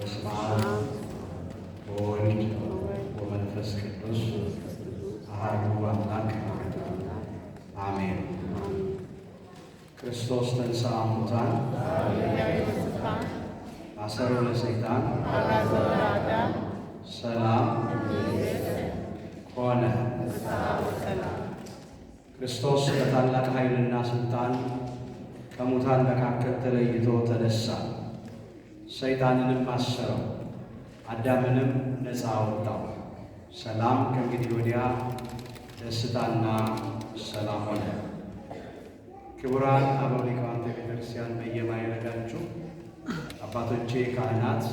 በስመ አብ ወወልድ ወመንፈስ ቅዱስ አሐዱ አምላክ አሜን። ክርስቶስ ተንሥአ እሙታን አሰሮ ለሰይጣን ሰላም ኮነ። ክርስቶስ በታላቅ ኃይልና ሥልጣን ከሙታን መካከል ተለይቶ ተነሳ። ሰይጣንንም አሰረው፣ አዳምንም ነፃ አወጣው። ሰላም ከእንግዲህ ወዲያ ደስታና ሰላም ሆነ። ክቡራን አበው ሊቃውንተ ቤተ ክርስቲያን በየማዕረጋችሁ አባቶቼ ካህናት፣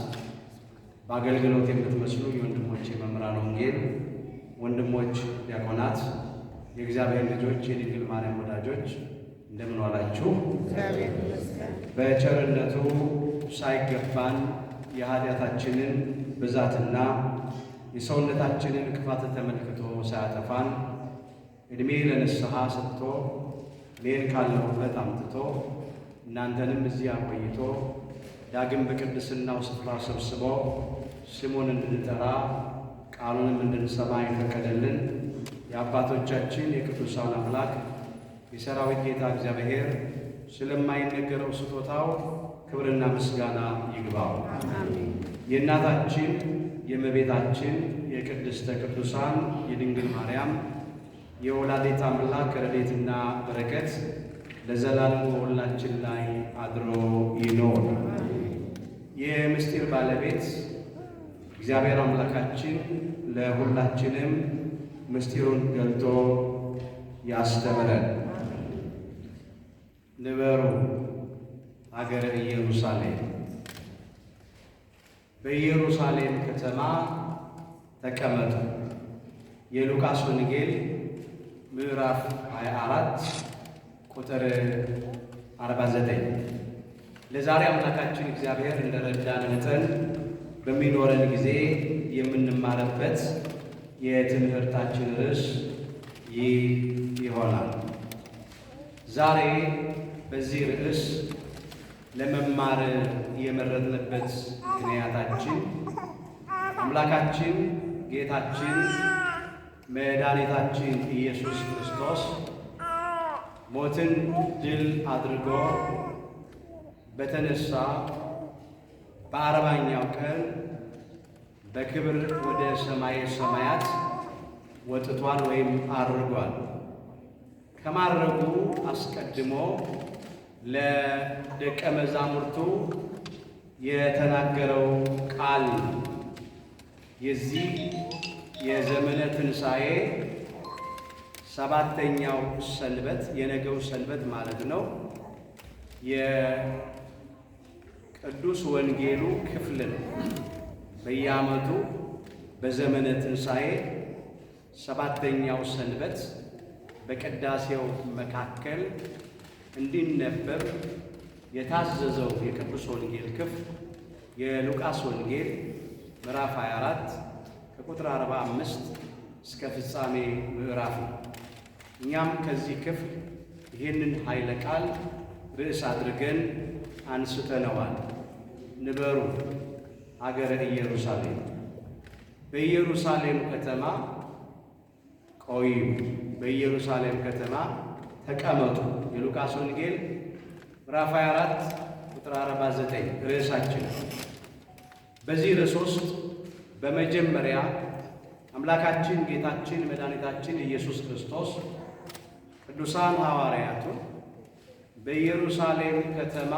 በአገልግሎት የምትመስሉ የወንድሞቼ መምህራን ወንጌል፣ ወንድሞች ዲያቆናት፣ የእግዚአብሔር ልጆች፣ የድንግል ማርያም ወዳጆች እንደምን ዋላችሁ? በቸርነቱ ሳይገባን የኃጢአታችንን ብዛትና የሰውነታችንን ክፋት ተመልክቶ ሳያጠፋን ዕድሜ ለንስሐ ሰጥቶ እኔን ካለሁበት አምጥቶ እናንተንም እዚህ አቆይቶ ዳግም በቅድስናው ስፍራ ሰብስቦ ስሙን እንድንጠራ ቃሉንም እንድንሰማ የፈቀደልን የአባቶቻችን የቅዱሳን አምላክ የሰራዊት ጌታ እግዚአብሔር ስለማይነገረው ስጦታው ክብርና ምስጋና ይግባው። የእናታችን የእመቤታችን የቅድስተ ቅዱሳን የድንግል ማርያም የወላዲተ አምላክ ረድኤትና በረከት ለዘላለሙ በሁላችን ላይ አድሮ ይኖር። የምስጢር ባለቤት እግዚአብሔር አምላካችን ለሁላችንም ምስጢሩን ገልጦ ያስተምረን። ንበሩ ሀገረ ኢየሩሳሌም፣ በኢየሩሳሌም ከተማ ተቀመጡ። የሉቃስ ወንጌል ምዕራፍ 24 ቁጥር 49። ለዛሬ አምላካችን እግዚአብሔር እንደረዳን መጠን በሚኖረን ጊዜ የምንማርበት የትምህርታችን ርዕስ ይህ ይሆናል። ዛሬ በዚህ ርዕስ ለመማር የመረጥንበት ምክንያታችን አምላካችን ጌታችን መድኃኒታችን ኢየሱስ ክርስቶስ ሞትን ድል አድርጎ በተነሳ በአርባኛው ቀን በክብር ወደ ሰማየ ሰማያት ወጥቷል ወይም አርጓል። ከማረጉ አስቀድሞ ለደቀ መዛሙርቱ የተናገረው ቃል የዚህ የዘመነ ትንሣኤ ሰባተኛው ሰንበት የነገው ሰንበት ማለት ነው። የቅዱስ ወንጌሉ ክፍል ነው። በየዓመቱ በዘመነ ትንሣኤ ሰባተኛው ሰንበት በቅዳሴው መካከል እንዲነበብ የታዘዘው የቅዱስ ወንጌል ክፍል የሉቃስ ወንጌል ምዕራፍ 24 ከቁጥር 45 እስከ ፍጻሜ ምዕራፍ ነው። እኛም ከዚህ ክፍል ይህንን ኃይለ ቃል ርዕስ አድርገን አንስተነዋል። ንበሩ ሀገረ ኢየሩሳሌም፣ በኢየሩሳሌም ከተማ ቆዩ፣ በኢየሩሳሌም ከተማ ተቀመጡ። የሉቃስ ወንጌል ምዕራፍ 24 ቁጥር 49 ርዕሳችን። በዚህ ርዕስ ውስጥ በመጀመሪያ አምላካችን ጌታችን መድኃኒታችን ኢየሱስ ክርስቶስ ቅዱሳን ሐዋርያቱን በኢየሩሳሌም ከተማ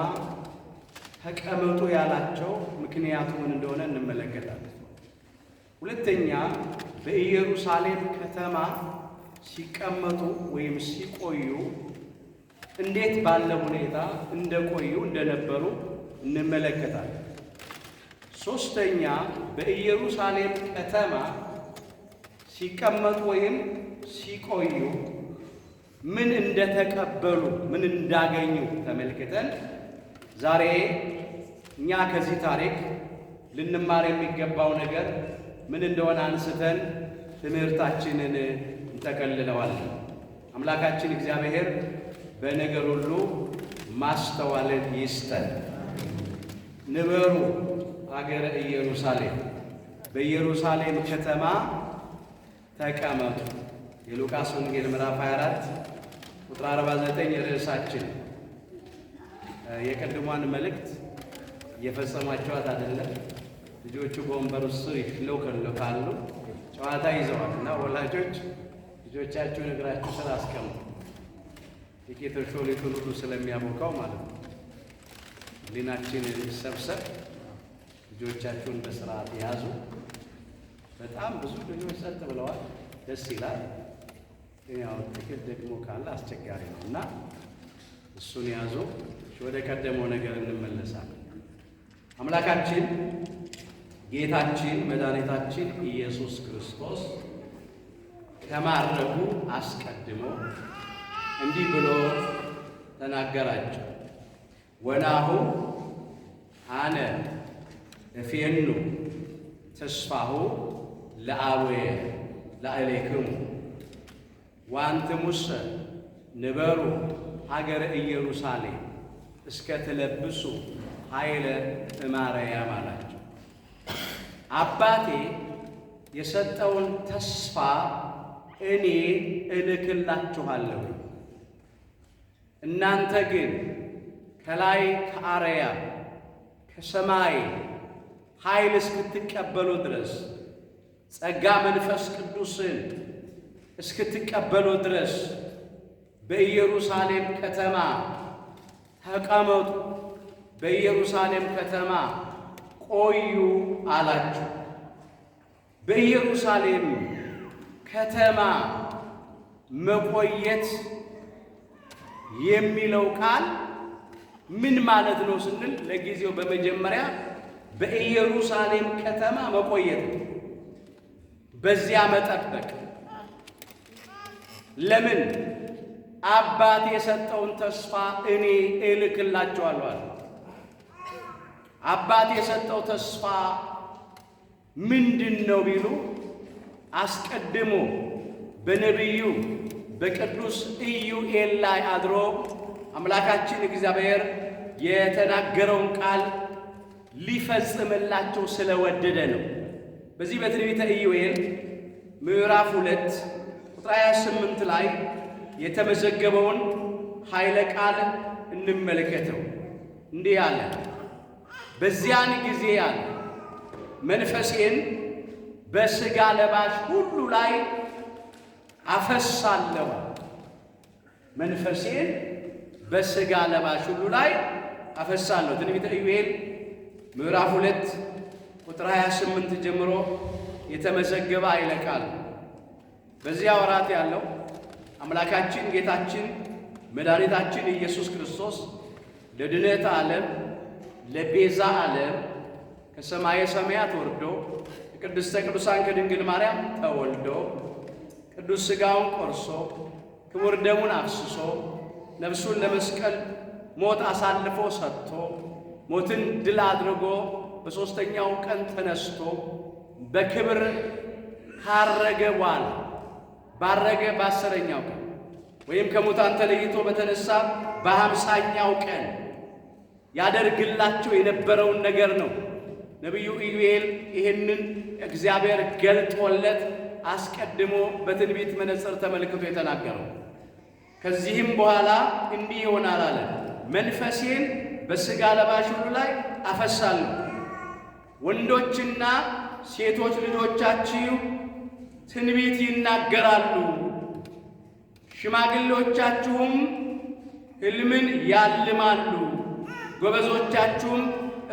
ተቀመጡ ያላቸው ምክንያቱ ምን እንደሆነ እንመለከታለን። ሁለተኛ፣ በኢየሩሳሌም ከተማ ሲቀመጡ ወይም ሲቆዩ እንዴት ባለ ሁኔታ እንደቆዩ እንደነበሩ እንመለከታለን። ሶስተኛ፣ በኢየሩሳሌም ከተማ ሲቀመጡ ወይም ሲቆዩ ምን እንደተቀበሉ ምን እንዳገኙ ተመልክተን ዛሬ እኛ ከዚህ ታሪክ ልንማር የሚገባው ነገር ምን እንደሆነ አንስተን ትምህርታችንን እንጠቀልለዋለን። አምላካችን እግዚአብሔር በነገር ሁሉ ማስተዋልን ይስጠን። ንበሩ ሀገረ ኢየሩሳሌም፣ በኢየሩሳሌም ከተማ ተቀመጡ። የሉቃስ ወንጌል ምዕራፍ 24 ቁጥር 49 ርዕሳችን። የቅድሟን መልእክት እየፈጸማችኋት አይደለም። ልጆቹ በወንበሩ ስር ይሽሎከሎካሉ፣ ጨዋታ ይዘዋል። እና ወላጆች ልጆቻችሁን እግራችሁ ስር አስቀምጡ። ጥቂት እርሾ ሊጡን ሁሉ ስለሚያቦካው ማለት ነው። ሕሊናችንን ሰብሰብ፣ ልጆቻችሁን በስርዓት ያዙ። በጣም ብዙ ልጆች ጸጥ ብለዋል፣ ደስ ይላል። ግን ያው ጥቂት ደግሞ ካለ አስቸጋሪ ነው እና እሱን ያዙ። ወደ ቀደመው ነገር እንመለሳለን። አምላካችን ጌታችን መድኃኒታችን ኢየሱስ ክርስቶስ ከማረጉ አስቀድሞ እንዲህ ብሎ ተናገራቸው። ወናሁ አነ እፌኑ ተስፋሁ ለአቡየ ላዕሌክሙ ወአንትሙሰ ንበሩ ሀገረ ኢየሩሳሌም እስከ ትለብሱ ኃይለ እማርያም አላቸው። አባቴ የሰጠውን ተስፋ እኔ እልክላችኋለሁ፣ እናንተ ግን ከላይ ከአርያም ከሰማይ ኃይል እስክትቀበሉ ድረስ፣ ጸጋ መንፈስ ቅዱስን እስክትቀበሉ ድረስ በኢየሩሳሌም ከተማ ተቀመጡ፣ በኢየሩሳሌም ከተማ ቆዩ አላቸው። በኢየሩሳሌም ከተማ መቆየት የሚለው ቃል ምን ማለት ነው ስንል፣ ለጊዜው በመጀመሪያ በኢየሩሳሌም ከተማ መቆየት፣ በዚያ መጠበቅ። ለምን? አባት የሰጠውን ተስፋ እኔ እልክላችኋለሁ አለ። አባት የሰጠው ተስፋ ምንድን ነው ቢሉ፣ አስቀድሞ በነቢዩ በቅዱስ ኢዩኤል ላይ አድሮ አምላካችን እግዚአብሔር የተናገረውን ቃል ሊፈጽምላቸው ስለወደደ ነው። በዚህ በትንቢተ ኢዩኤል ምዕራፍ 2 ቁጥር 28 ላይ የተመዘገበውን ኃይለ ቃል እንመልከተው። እንዲህ አለ፣ በዚያን ጊዜ አለ፣ መንፈሴን በሥጋ ለባሽ ሁሉ ላይ አፈሳለሁ። መንፈሴን በሥጋ ለባሽ ሁሉ ላይ አፈሳለሁ። ትንቢተ ኢዩኤል ምዕራፍ 2 ቁጥር 28 ጀምሮ የተመዘገበ ኃይለ ቃል። በዚያ ወራት ያለው አምላካችን ጌታችን መድኃኒታችን ኢየሱስ ክርስቶስ ለድነት ዓለም፣ ለቤዛ ዓለም ከሰማየ ሰማያት ወርዶ፣ ከቅድስተ ቅዱሳን ከድንግል ማርያም ተወልዶ፣ ቅዱስ ሥጋውን ቆርሶ፣ ክቡር ደሙን አፍስሶ፣ ነፍሱን ለመስቀል ሞት አሳልፎ ሰጥቶ፣ ሞትን ድል አድርጎ በሦስተኛው ቀን ተነስቶ በክብር ካረገ በኋላ፣ ባረገ በ10ኛው ቀን ወይም ከሙታን ተለይቶ በተነሳ በ50ኛው ቀን ያደርግላቸው የነበረውን ነገር ነው። ነቢዩ ኢዩኤል ይህንን እግዚአብሔር ገልጦለት አስቀድሞ በትንቢት መነጽር ተመልክቶ የተናገረው። ከዚህም በኋላ እንዲህ ይሆናል አለ፣ መንፈሴን በሥጋ ለባሽ ሁሉ ላይ አፈሳለሁ። ወንዶችና ሴቶች ልጆቻችሁ ትንቢት ይናገራሉ፣ ሽማግሌዎቻችሁም ሕልምን ያልማሉ፣ ጎበዞቻችሁም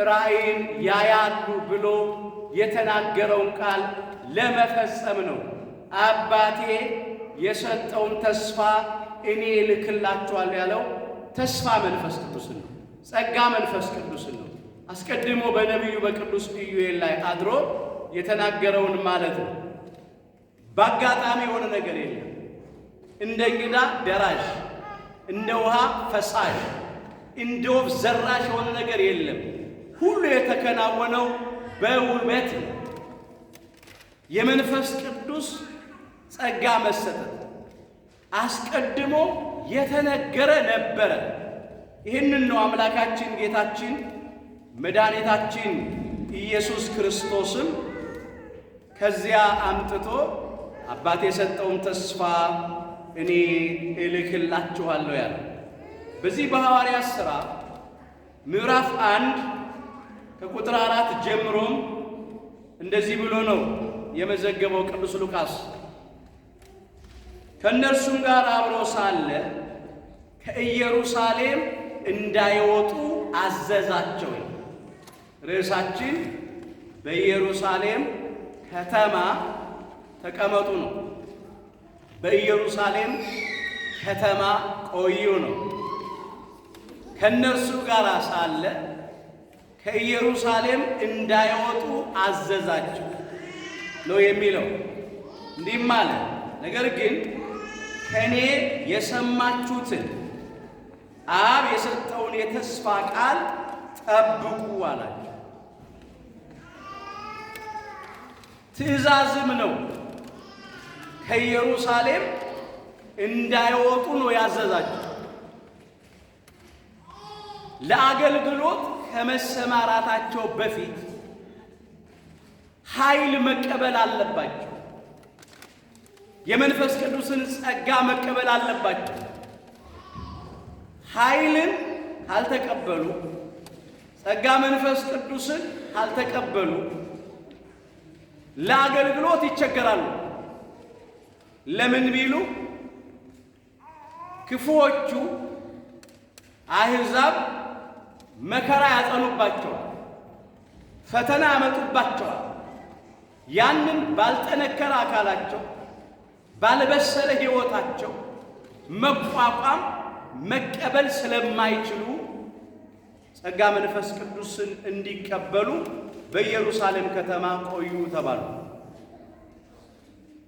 ራእይን ያያሉ ብሎ የተናገረውን ቃል ለመፈጸም ነው። አባቴ የሰጠውን ተስፋ እኔ እልክላችኋለሁ ያለው ተስፋ መንፈስ ቅዱስን ነው። ጸጋ መንፈስ ቅዱስን ነው። አስቀድሞ በነቢዩ በቅዱስ ኢዩኤል ላይ አድሮ የተናገረውን ማለት ነው። በአጋጣሚ የሆነ ነገር የለም። እንደ እንግዳ ደራሽ፣ እንደ ውሃ ፈሳሽ፣ እንደ ወፍ ዘራሽ የሆነ ነገር የለም። ሁሉ የተከናወነው በውበት ነው። የመንፈስ ቅዱስ ጸጋ መሰጠት አስቀድሞ የተነገረ ነበረ። ይህንን ነው አምላካችን ጌታችን መድኃኒታችን ኢየሱስ ክርስቶስም ከዚያ አምጥቶ አባቴ የሰጠውን ተስፋ እኔ እልክላችኋለሁ ያለው። በዚህ በሐዋርያት ሥራ ምዕራፍ 1 ከቁጥር 4 ጀምሮም እንደዚህ ብሎ ነው የመዘገበው ቅዱስ ሉቃስ። ከእነርሱም ጋር አብሮ ሳለ ከኢየሩሳሌም እንዳይወጡ አዘዛቸው። ርዕሳችን በኢየሩሳሌም ከተማ ተቀመጡ ነው። በኢየሩሳሌም ከተማ ቆዩ ነው። ከእነርሱ ጋር ሳለ ከኢየሩሳሌም እንዳይወጡ አዘዛቸው ነው የሚለው። እንዲህም አለ፣ ነገር ግን ከእኔ የሰማችሁትን አብ የሰጠውን የተስፋ ቃል ጠብቁ አላቸው። ትእዛዝም ነው። ከኢየሩሳሌም እንዳይወጡ ነው ያዘዛቸው። ለአገልግሎት ከመሰማራታቸው በፊት ኃይል መቀበል አለባቸው። የመንፈስ ቅዱስን ጸጋ መቀበል አለባቸው። ኃይልን ካልተቀበሉ፣ ጸጋ መንፈስ ቅዱስን ካልተቀበሉ ለአገልግሎት ይቸገራሉ። ለምን ቢሉ ክፉዎቹ አሕዛብ መከራ ያጸኑባቸዋል፣ ፈተና ያመጡባቸዋል። ያንን ባልጠነከረ አካላቸው ባልበሰለ ሕይወታቸው መቋቋም መቀበል ስለማይችሉ ጸጋ መንፈስ ቅዱስን እንዲቀበሉ በኢየሩሳሌም ከተማ ቆዩ ተባሉ።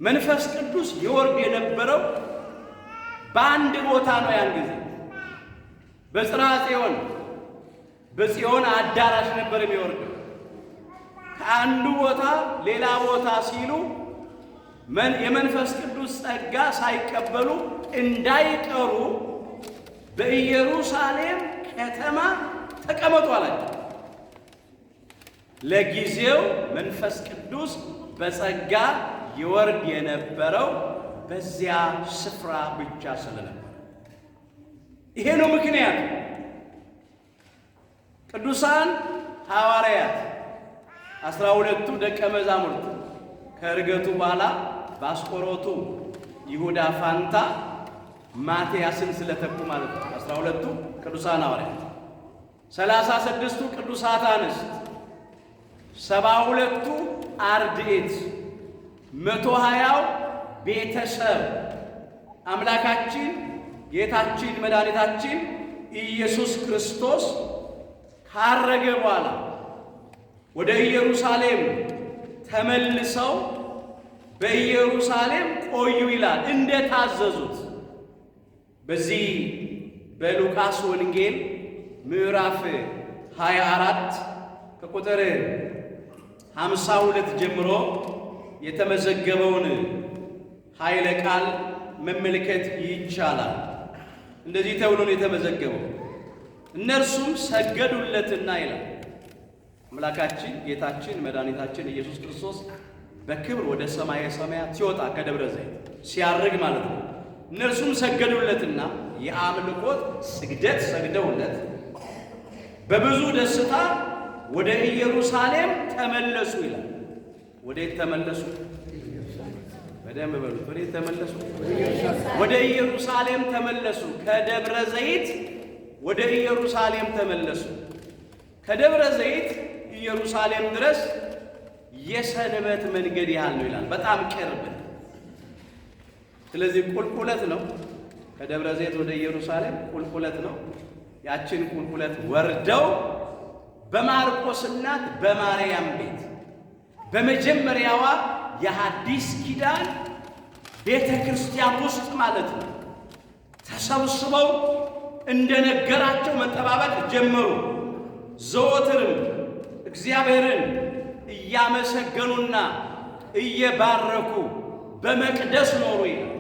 መንፈስ ቅዱስ ይወርድ የነበረው በአንድ ቦታ ነው። ያን ጊዜ በጽርሐ ጽዮን በጽዮን አዳራሽ ነበር የሚወርደው። ከአንዱ ቦታ ሌላ ቦታ ሲሉ የመንፈስ ቅዱስ ጸጋ ሳይቀበሉ እንዳይቀሩ በኢየሩሳሌም ከተማ ተቀመጡ አላቸው። ለጊዜው መንፈስ ቅዱስ በጸጋ ይወርድ የነበረው በዚያ ስፍራ ብቻ ስለነበር ይሄ ነው ምክንያቱ። ቅዱሳን ሐዋርያት 12ቱ ደቀ መዛሙርት ከዕርገቱ በኋላ በአስቆሮቱ ይሁዳ ፋንታ ማትያስን ስለተኩ ማለት ነው። 12ቱ ቅዱሳን ሐዋርያት፣ 36ቱ ቅዱሳት አንስት፣ 72ቱ አርድእት፣ 120ው ቤተሰብ አምላካችን ጌታችን መድኃኒታችን ኢየሱስ ክርስቶስ ካረገ በኋላ ወደ ኢየሩሳሌም ተመልሰው በኢየሩሳሌም ቆዩ ይላል፣ እንደ ታዘዙት። በዚህ በሉቃስ ወንጌል ምዕራፍ 24 ከቁጥር 52 ጀምሮ የተመዘገበውን ኃይለ ቃል መመልከት ይቻላል። እንደዚህ ተብሎ ነው የተመዘገበው። እነርሱም ሰገዱለትና ይላል። አምላካችን ጌታችን መድኃኒታችን ኢየሱስ ክርስቶስ በክብር ወደ ሰማየ ሰማያት ሲወጣ ከደብረ ዘይት ሲያርግ ማለት ነው። እነርሱም ሰገዱለትና የአምልኮት ስግደት ሰግደውለት በብዙ ደስታ ወደ ኢየሩሳሌም ተመለሱ ይላል። ወዴት ተመለሱ? በደንብ በሉት። ወዴት ተመለሱ? ወደ ኢየሩሳሌም ተመለሱ። ከደብረ ዘይት ወደ ኢየሩሳሌም ተመለሱ። ከደብረ ዘይት ኢየሩሳሌም ድረስ የሰንበት መንገድ ያህል ነው ይላል። በጣም ቅርብ። ስለዚህ ቁልቁለት ነው። ከደብረ ዘይት ወደ ኢየሩሳሌም ቁልቁለት ነው። ያችን ቁልቁለት ወርደው በማርቆስ እናት በማርያም ቤት በመጀመሪያዋ የሐዲስ ኪዳን ቤተ ክርስቲያን ውስጥ ማለት ነው ተሰብስበው እንደነገራቸው መጠባበቅ ጀመሩ። ዘወትርም እግዚአብሔርን እያመሰገኑና እየባረኩ በመቅደስ ኖሩ ይላል።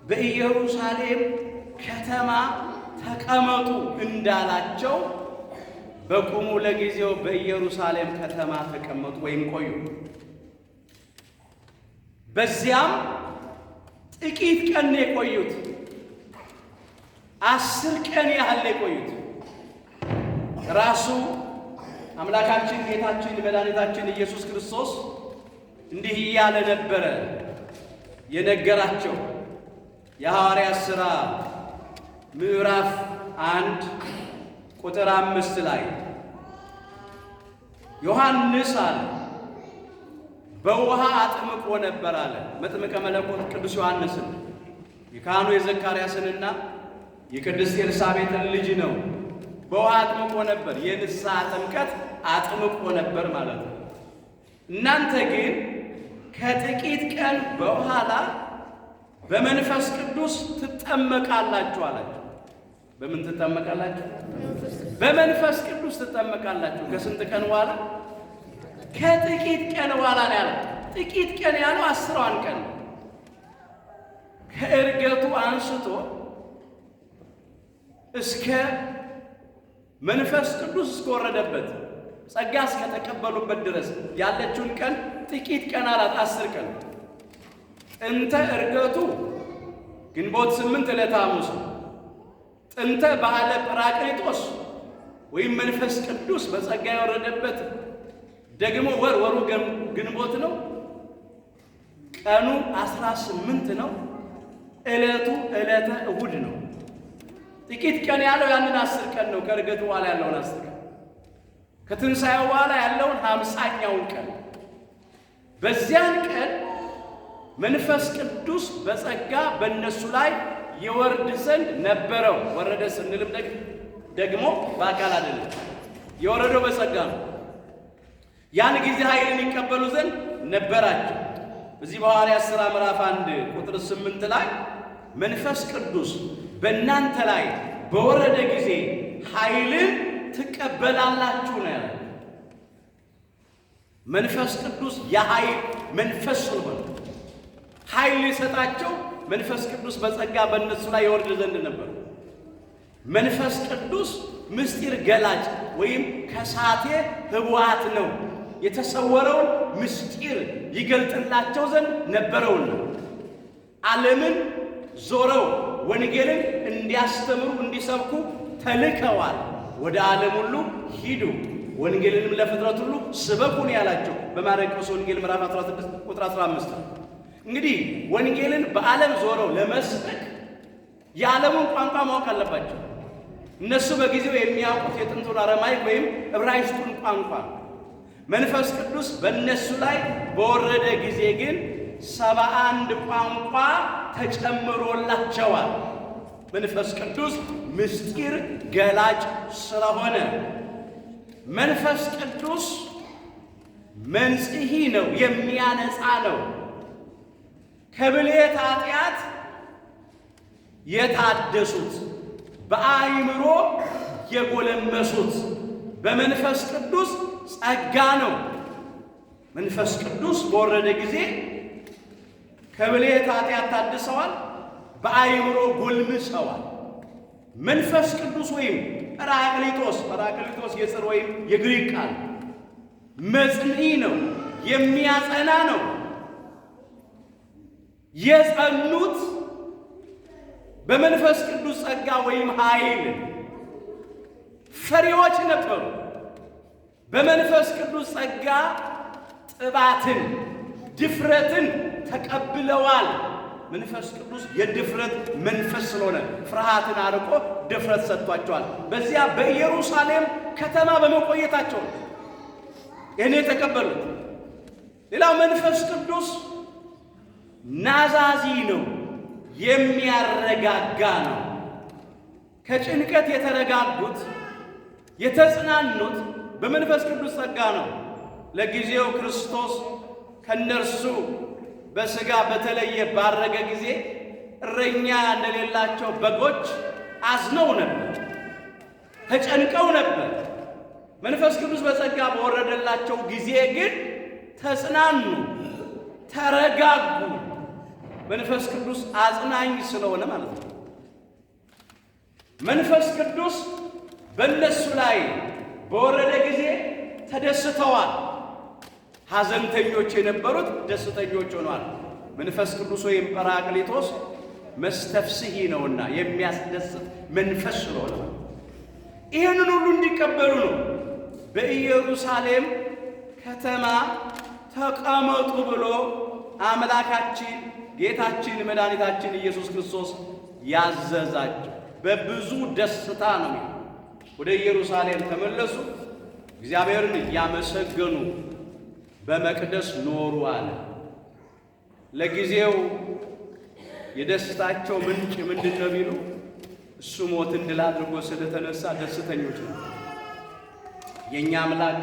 በኢየሩሳሌም ከተማ ተቀመጡ እንዳላቸው በቁሙ ለጊዜው በኢየሩሳሌም ከተማ ተቀመጡ ወይም ቆዩ። በዚያም ጥቂት ቀን ነው የቆዩት። 10 ቀን ያህል ነው የቆዩት። ራሱ አምላካችን ጌታችን መድኃኒታችን ኢየሱስ ክርስቶስ እንዲህ እያለ ነበረ የነገራቸው። የሐዋርያት ሥራ ምዕራፍ 1 ቁጥር 5 ላይ ዮሐንስ አለ በውሃ አጥምቆ ነበር አለ። መጥምቀ መለኮት ቅዱስ ዮሐንስን የካህኑ የዘካርያስንና የቅድስት ኤልሳቤጥን ልጅ ነው። በውሃ አጥምቆ ነበር። የንስሐ ጥምቀት አጥምቆ ነበር ማለት ነው። እናንተ ግን ከጥቂት ቀን በኋላ በመንፈስ ቅዱስ ትጠመቃላችሁ አላቸው። በምን ትጠመቃላችሁ? በመንፈስ ቅዱስ ትጠመቃላችሁ። ከስንት ቀን በኋላ? ከጥቂት ቀን በኋላ ነው ያለው። ጥቂት ቀን ያለው 10ዋን ቀን ነው። ከዕርገቱ አንስቶ እስከ መንፈስ ቅዱስ እስከወረደበት ጸጋ እስከተቀበሉበት ድረስ ያለችውን ቀን ጥቂት ቀን አላት፣ 10 ቀን። ጥንተ ዕርገቱ ግንቦት 8 ዕለተ ሐሙስ ነው። ጥንተ በዓለ ጰራቅሊጦስ ወይም መንፈስ ቅዱስ በጸጋ የወረደበት ደግሞ ወሩ ግንቦት ነው። ቀኑ 18 ነው። ዕለቱ ዕለተ እሁድ ነው። ጥቂት ቀን ያለው ያንን 10 ቀን ነው። ከዕርገቱ በኋላ ያለውን 10 ቀን፣ ከትንሣኤው በኋላ ያለውን 50ኛውን ቀን። በዚያን ቀን መንፈስ ቅዱስ በጸጋ በእነሱ ላይ የወርድ ዘንድ ነበረው። ወረደ ስንልም ደግሞ በአካል አይደለም፣ የወረደው በጸጋ ነው። ያን ጊዜ ኃይልን ይቀበሉ ዘንድ ነበራቸው። በዚህ በሐዋርያት ሥራ ምዕራፍ 1 ቁጥር 8 ላይ መንፈስ ቅዱስ በእናንተ ላይ በወረደ ጊዜ ኃይልን ትቀበላላችሁ ነው ያለው። መንፈስ ቅዱስ የኃይል መንፈስ ስለሆነ ኃይል ሊሰጣቸው መንፈስ ቅዱስ በጸጋ በእነሱ ላይ የወርድ ዘንድ ነበር። መንፈስ ቅዱስ ምስጢር ገላጭ ወይም ከሳቴ ኅቡዓት ነው። የተሰወረውን ምስጢር ይገልጥላቸው ዘንድ ነበረውና ዓለምን ዞረው ወንጌልን እንዲያስተምሩ እንዲሰብኩ ተልከዋል። ወደ ዓለም ሁሉ ሂዱ ወንጌልንም ለፍጥረት ሁሉ ስበኩን ያላቸው በማርቆስ ወንጌል ምዕራፍ 16 ቁጥር 15። እንግዲህ ወንጌልን በዓለም ዞረው ለመስበክ የዓለሙን ቋንቋ ማወቅ አለባቸው። እነሱ በጊዜው የሚያውቁት የጥንቱን አረማይክ ወይም ዕብራይስጡን ቋንቋ። መንፈስ ቅዱስ በእነሱ ላይ በወረደ ጊዜ ግን 71 ቋንቋ ተጨምሮላቸዋል። መንፈስ ቅዱስ ምስጢር ገላጭ ስለሆነ መንፈስ ቅዱስ መንጽሔ ነው፣ የሚያነጻ ነው። ከብልየት ኃጢአት የታደሱት በአእምሮ የጎለመሱት በመንፈስ ቅዱስ ጸጋ ነው። መንፈስ ቅዱስ በወረደ ጊዜ ከብልየት ኃጢአት ታድሰዋል፣ በአእምሮ ጎልምሰዋል። መንፈስ ቅዱስ ወይም ጰራቅሊጦስ፣ ጰራቅሊጦስ የጽር ወይም የግሪክ ቃል መጽንዒ ነው፣ የሚያጸና ነው። የጸኑት በመንፈስ ቅዱስ ጸጋ ወይም ኃይል። ፈሪዎች ነበሩ። በመንፈስ ቅዱስ ጸጋ ጥባትን፣ ድፍረትን ተቀብለዋል። መንፈስ ቅዱስ የድፍረት መንፈስ ስለሆነ ፍርሃትን አርቆ ድፍረት ሰጥቷቸዋል። በዚያ በኢየሩሳሌም ከተማ በመቆየታቸው ይህን የተቀበሉት። ሌላው መንፈስ ቅዱስ ናዛዚ ነው፣ የሚያረጋጋ ነው። ከጭንቀት የተረጋጉት የተጽናኑት በመንፈስ ቅዱስ ጸጋ ነው። ለጊዜው ክርስቶስ ከነርሱ በሥጋ በተለየ ባረገ ጊዜ እረኛ እንደሌላቸው በጎች አዝነው ነበር፣ ተጨንቀው ነበር። መንፈስ ቅዱስ በጸጋ በወረደላቸው ጊዜ ግን ተጽናኑ፣ ተረጋጉ። መንፈስ ቅዱስ አጽናኝ ስለሆነ ማለት ነው። መንፈስ ቅዱስ በእነሱ ላይ በወረደ ጊዜ ተደስተዋል። ሐዘንተኞች የነበሩት ደስተኞች ሆነዋል። መንፈስ ቅዱስ ወይም ጰራቅሊጦስ መስተፍስሒ ነውና የሚያስደስት መንፈስ ስለሆነ ይህንን ሁሉ እንዲቀበሉ ነው። በኢየሩሳሌም ከተማ ተቀመጡ ብሎ አምላካችን ጌታችን መድኃኒታችን ኢየሱስ ክርስቶስ ያዘዛቸው። በብዙ ደስታ ነው ወደ ኢየሩሳሌም ተመለሱ። እግዚአብሔርን እያመሰገኑ በመቅደስ ኖሩ አለ። ለጊዜው የደስታቸው ምንጭ ምንድን ነው ቢሉ እሱ ሞትን ድል አድርጎ ስለተነሳ ደስተኞች ነው። የእኛ አምላክ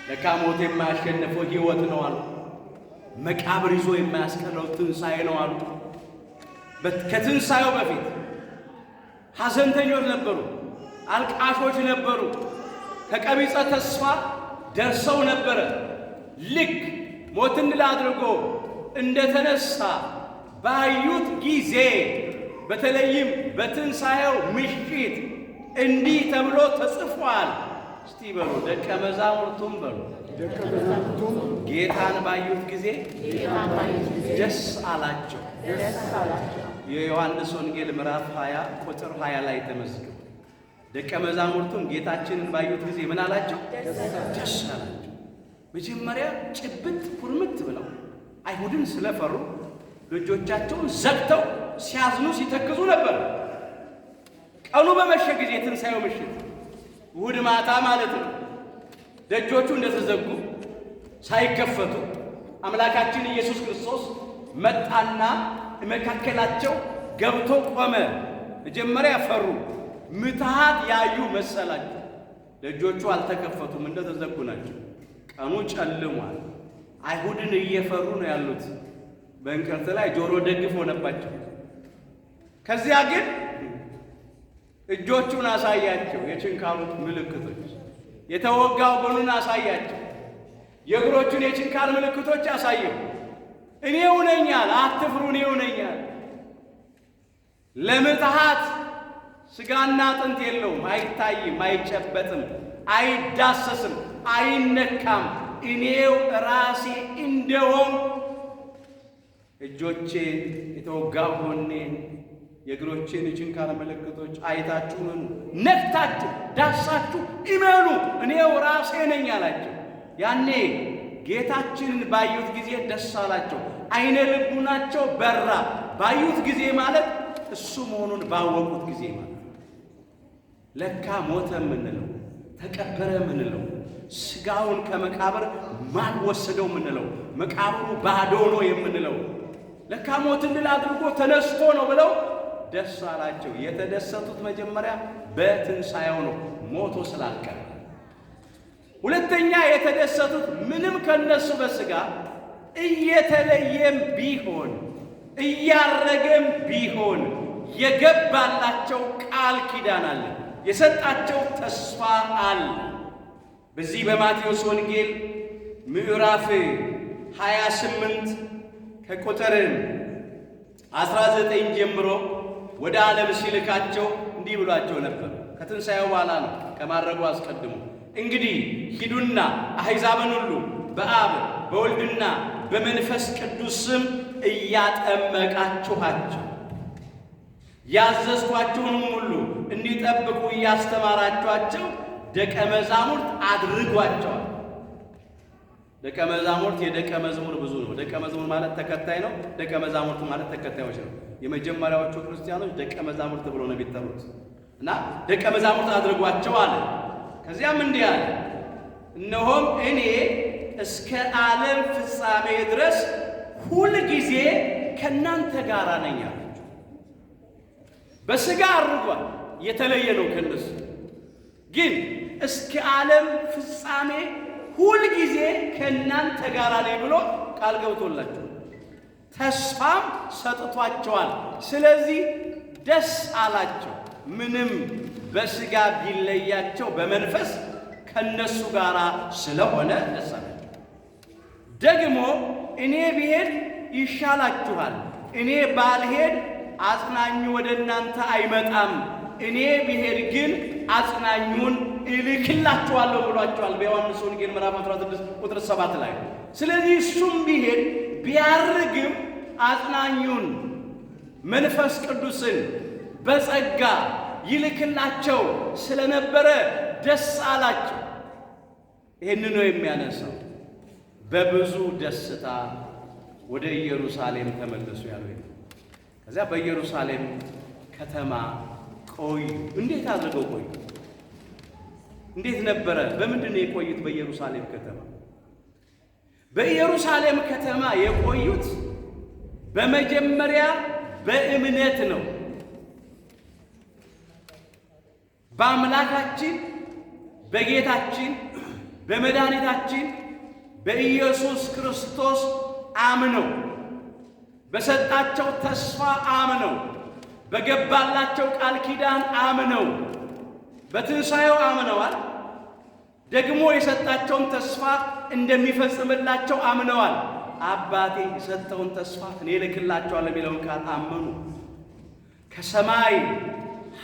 ለካ ሞት የማያሸንፈው ሕይወት ነው አሉ። መቃብር ይዞ የማያስቀረው ትንሣኤ ነው አሉ። ከትንሣኤው በፊት ሐዘንተኞች ነበሩ፣ አልቃሾች ነበሩ። ከቀቢጸ ተስፋ ደርሰው ነበረ። ልክ ሞትን ድል አድርጎ እንደተነሳ ባዩት ጊዜ በተለይም በትንሣኤው ምሽት እንዲህ ተብሎ ተጽፏል። እስቲ በሉ ደቀ መዛሙርቱም በሉ ጌታን ባዩት ጊዜ ደስ አላቸው። የዮሐንስ ወንጌል ምዕራፍ 20 ቁጥር 20 ላይ ተመዝግቦ ደቀ መዛሙርቱም ጌታችንን ባዩት ጊዜ ምን አላቸው? ደስ አላቸው። መጀመሪያ ጭብጥ ኩርምት ብለው አይሁድን ስለፈሩ ልጆቻቸውን ዘግተው ሲያዝኑ ሲተክዙ ነበር። ቀኑ በመሸ ጊዜ የትንሣኤው ምሽት እሑድ ማታ ማለት ነው። ደጆቹ እንደተዘጉ ሳይከፈቱ አምላካችን ኢየሱስ ክርስቶስ መጣና መካከላቸው ገብቶ ቆመ። መጀመሪያ ፈሩ፣ ምትሃት ያዩ መሰላቸው። ደጆቹ አልተከፈቱም፣ እንደተዘጉ ናቸው። ቀኑ ጨልሟል። አይሁድን እየፈሩ ነው ያሉት። በእንቅርት ላይ ጆሮ ደግፍ ሆነባቸው። ከዚያ ግን እጆቹን አሳያቸው፣ የችንካሩን ምልክቶች፣ የተወጋው ጎኑን አሳያቸው፣ የእግሮቹን የችንካር ምልክቶች አሳየው። እኔው ነኝ አለ፣ አትፍሩ፣ እኔው ነኝ አለ። ለምትሃት ሥጋና አጥንት የለውም፣ አይታይም፣ አይጨበጥም፣ አይዳሰስም፣ አይነካም። እኔው ራሴ እንደሆንኩ እጆቼን የተወጋው ጎኔን የእግሮቼን የችንካር ምልክቶች አይታችሁ እመኑ፣ ነክታችሁ ዳሳችሁ እመኑ፣ እኔው ራሴ ነኝ አላቸው። ያኔ ጌታችንን ባዩት ጊዜ ደስ አላቸው። አይነ ልቡናቸው በራ። ባዩት ጊዜ ማለት እሱ መሆኑን ባወቁት ጊዜ ማለት ለካ ሞተ የምንለው ተቀበረ የምንለው ስጋውን ከመቃብር ማን ወሰደው የምንለው መቃብሩ ባዶ ነው የምንለው ለካ ሞትን ድል አድርጎ ተነስቶ ነው ብለው ደስ አላቸው። የተደሰቱት መጀመሪያ በትንሣኤው ነው፣ ሞቶ ስላልቀረ። ሁለተኛ የተደሰቱት ምንም ከነሱ በስጋ እየተለየም ቢሆን እያረገም ቢሆን የገባላቸው ቃል ኪዳን አለ፣ የሰጣቸው ተስፋ አለ። በዚህ በማቴዎስ ወንጌል ምዕራፍ 28 ከቁጥር 19 ጀምሮ ወደ ዓለም ሲልካቸው እንዲህ ብሏቸው ነበር። ከትንሣኤው በኋላ ነው፣ ከማድረጉ አስቀድሞ። እንግዲህ ሂዱና አሕዛብን ሁሉ በአብ በወልድና በመንፈስ ቅዱስ ስም እያጠመቃችኋቸው ያዘዝኳቸውንም ሁሉ እንዲጠብቁ እያስተማራችኋቸው ደቀ መዛሙርት አድርጓቸዋል። ደቀ መዛሙርት የደቀ መዝሙር ብዙ ነው። ደቀ መዝሙር ማለት ተከታይ ነው። ደቀ መዛሙርት ማለት ተከታዮች ነው። የመጀመሪያዎቹ ክርስቲያኖች ደቀ መዛሙርት ብሎ ነው የሚጠሩት እና ደቀ መዛሙርት አድርጓቸው አለ። ከዚያም እንዲህ አለ፣ እነሆም እኔ እስከ ዓለም ፍጻሜ ድረስ ሁል ጊዜ ከእናንተ ጋር ነኝ አላቸው። በሥጋ አድርጓል፣ የተለየ ነው ከእነሱ ግን እስከ ዓለም ፍጻሜ ሁል ጊዜ ከእናንተ ጋር ነኝ ብሎ ቃል ገብቶላቸዋል። ተስፋም ሰጥቷቸዋል። ስለዚህ ደስ አላቸው። ምንም በሥጋ ቢለያቸው በመንፈስ ከነሱ ጋር ስለሆነ ደስ አላቸው። ደግሞ እኔ ብሄድ ይሻላችኋል፣ እኔ ባልሄድ አጽናኙ ወደ እናንተ አይመጣም። እኔ ብሄድ ግን አጽናኙን እልክላችኋለሁ ብሏቸዋል በዮሐንስ ወንጌል ምዕራፍ 16 ቁጥር 7 ላይ። ስለዚህ እሱም ቢሄድ ቢያርግም አጽናኙን መንፈስ ቅዱስን በጸጋ ይልክላቸው ስለነበረ ደስ አላቸው። ይህን ነው የሚያነሳው። በብዙ ደስታ ወደ ኢየሩሳሌም ተመለሱ ያለው። ከዚያ በኢየሩሳሌም ከተማ ቆዩ። እንዴት አድርገው ቆዩ? እንዴት ነበረ? በምንድን ነው የቆዩት በኢየሩሳሌም ከተማ? በኢየሩሳሌም ከተማ የቆዩት በመጀመሪያ በእምነት ነው። በአምላካችን በጌታችን በመድኃኒታችን በኢየሱስ ክርስቶስ አምነው፣ በሰጣቸው ተስፋ አምነው፣ በገባላቸው ቃል ኪዳን አምነው፣ በትንሣኤው አምነዋል። ደግሞ የሰጣቸውን ተስፋ እንደሚፈጽምላቸው አምነዋል። አባቴ የሰጠውን ተስፋ እኔ እልክላቸዋለሁ የሚለውን ቃል አመኑ። ከሰማይ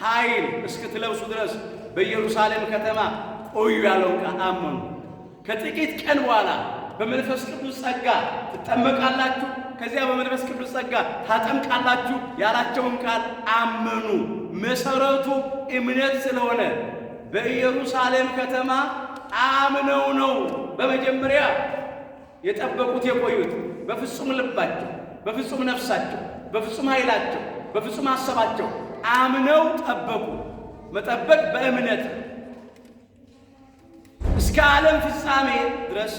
ኃይል እስክትለብሱ ድረስ በኢየሩሳሌም ከተማ ቆዩ ያለውን ቃል አመኑ። ከጥቂት ቀን በኋላ በመንፈስ ቅዱስ ጸጋ ትጠመቃላችሁ፣ ከዚያ በመንፈስ ቅዱስ ጸጋ ታጠምቃላችሁ ያላቸውን ቃል አመኑ። መሰረቱ እምነት ስለሆነ በኢየሩሳሌም ከተማ አምነው ነው በመጀመሪያ የጠበቁት የቆዩት። በፍጹም ልባቸው፣ በፍጹም ነፍሳቸው፣ በፍጹም ኃይላቸው፣ በፍጹም ሐሳባቸው አምነው ጠበቁ። መጠበቅ በእምነት እስከ ዓለም ፍጻሜ ድረስ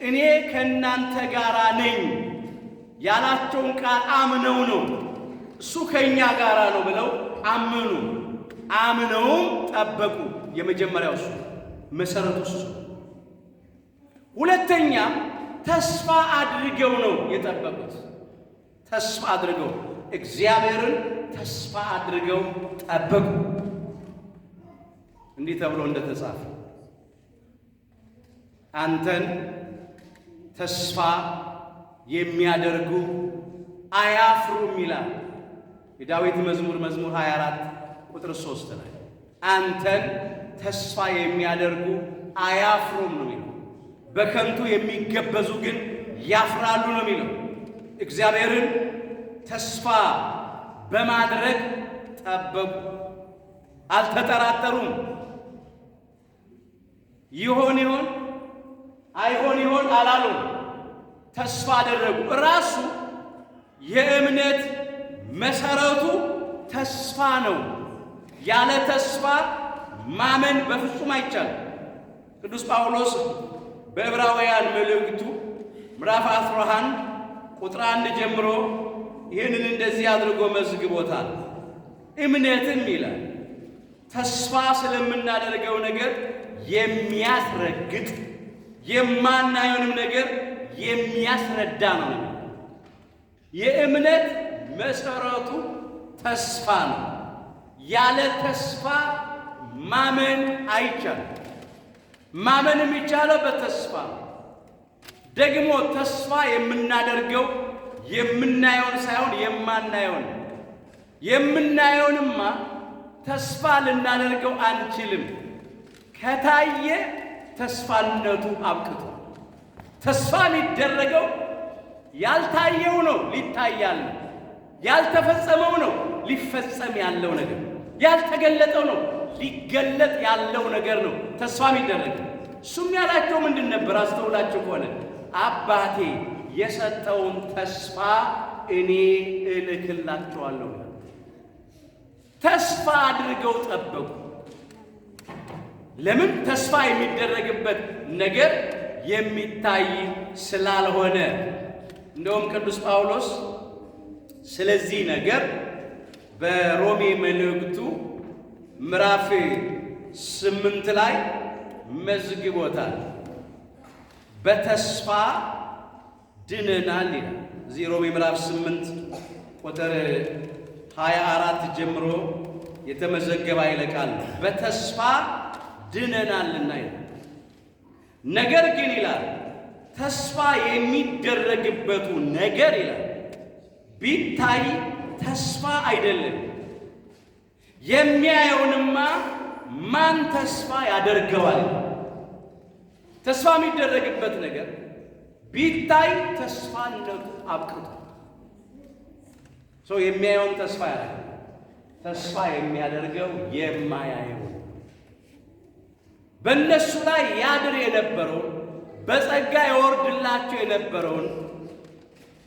እኔ ከእናንተ ጋር ነኝ ያላቸውን ቃል አምነው ነው። እሱ ከእኛ ጋር ነው ብለው አመኑ። አምነውም ጠበቁ። የመጀመሪያው እሱ መሰረቱ እሱ። ሁለተኛ ተስፋ አድርገው ነው የጠበቁት። ተስፋ አድርገው እግዚአብሔርን ተስፋ አድርገው ጠበቁ። እንዲህ ተብሎ እንደተጻፈ አንተን ተስፋ የሚያደርጉ አያፍሩም ይላል የዳዊት መዝሙር መዝሙር 24 ቁጥር 3 ላይ። አንተን ተስፋ የሚያደርጉ አያፍሩም ነው የሚለው። በከንቱ የሚገበዙ ግን ያፍራሉ ነው የሚለው። እግዚአብሔርን ተስፋ በማድረግ ጠበቁ፣ አልተጠራጠሩም። ይሆን ይሆን አይሆን ይሆን አላሉም። ተስፋ አደረጉ። ራሱ የእምነት መሰረቱ ተስፋ ነው። ያለ ተስፋ ማመን በፍጹም አይቻልም። ቅዱስ ጳውሎስ በዕብራውያን መልእክቱ ምዕራፍ 11 ቁጥር 1 ጀምሮ ይህንን እንደዚህ አድርጎ መዝግቦታል። እምነትም ይላል ተስፋ ስለምናደርገው ነገር የሚያስረግጥ የማናየውንም ነገር የሚያስረዳ ነው። የእምነት መሰረቱ ተስፋ ነው። ያለ ተስፋ ማመን አይቻልም። ማመን የሚቻለው በተስፋ ነው። ደግሞ ተስፋ የምናደርገው የምናየውን ሳይሆን የማናየውን። የምናየውንማ ተስፋ ልናደርገው አንችልም። ከታየ ተስፋነቱ አብቅቷል። ተስፋ የሚደረገው ያልታየው ነው ሊታይ ያለው፣ ያልተፈጸመው ነው ሊፈጸም ያለው ነገር፣ ያልተገለጠው ነው ሊገለጥ ያለው ነገር ነው ተስፋ የሚደረገው። እሱም ያላቸው ምንድን ነበር? አስተውላችሁ ከሆነ አባቴ የሰጠውን ተስፋ እኔ እልክላችኋለሁ። ተስፋ አድርገው ጠበቁ። ለምን? ተስፋ የሚደረግበት ነገር የሚታይ ስላልሆነ። እንደውም ቅዱስ ጳውሎስ ስለዚህ ነገር በሮሜ መልእክቱ ምዕራፍ 8 ላይ መዝግቦታል። በተስፋ ድነናል ይላል። እዚህ ሮሜ ምዕራፍ 8 ቁጥር 24 ጀምሮ የተመዘገበ ኃይለ ቃል ነው። በተስፋ ድነናልና ይላል። ነገር ግን ይላል ተስፋ የሚደረግበቱ ነገር ይላል ቢታይ ተስፋ አይደለም። የሚያየውንማ ማን ተስፋ ያደርገዋል? ተስፋ የሚደረግበት ነገር ቢታይ ተስፋነቱ አብቅቷል። ሰው የሚያየውን ተስፋ ያደርጋል። ተስፋ የሚያደርገው የማያየው በእነሱ ላይ ያድር የነበረውን በጸጋ የወርድላቸው የነበረውን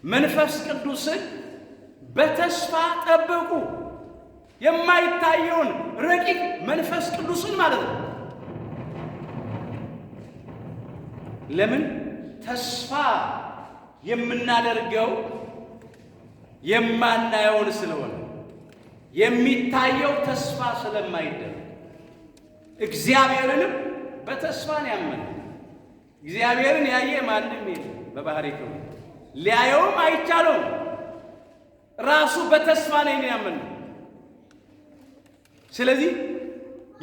መንፈስ ቅዱስን በተስፋ ጠበቁ። የማይታየውን ረቂቅ መንፈስ ቅዱስን ማለት ነው። ለምን ተስፋ የምናደርገው የማናየውን ስለሆነ የሚታየው ተስፋ ስለማይደረግ እግዚአብሔርንም በተስፋ ነው ያመነ። እግዚአብሔርን ያየ ማንም የለም። በባህሪ ክብሩ ሊያየውም አይቻለውም። ራሱ በተስፋ ነው ያመነ። ስለዚህ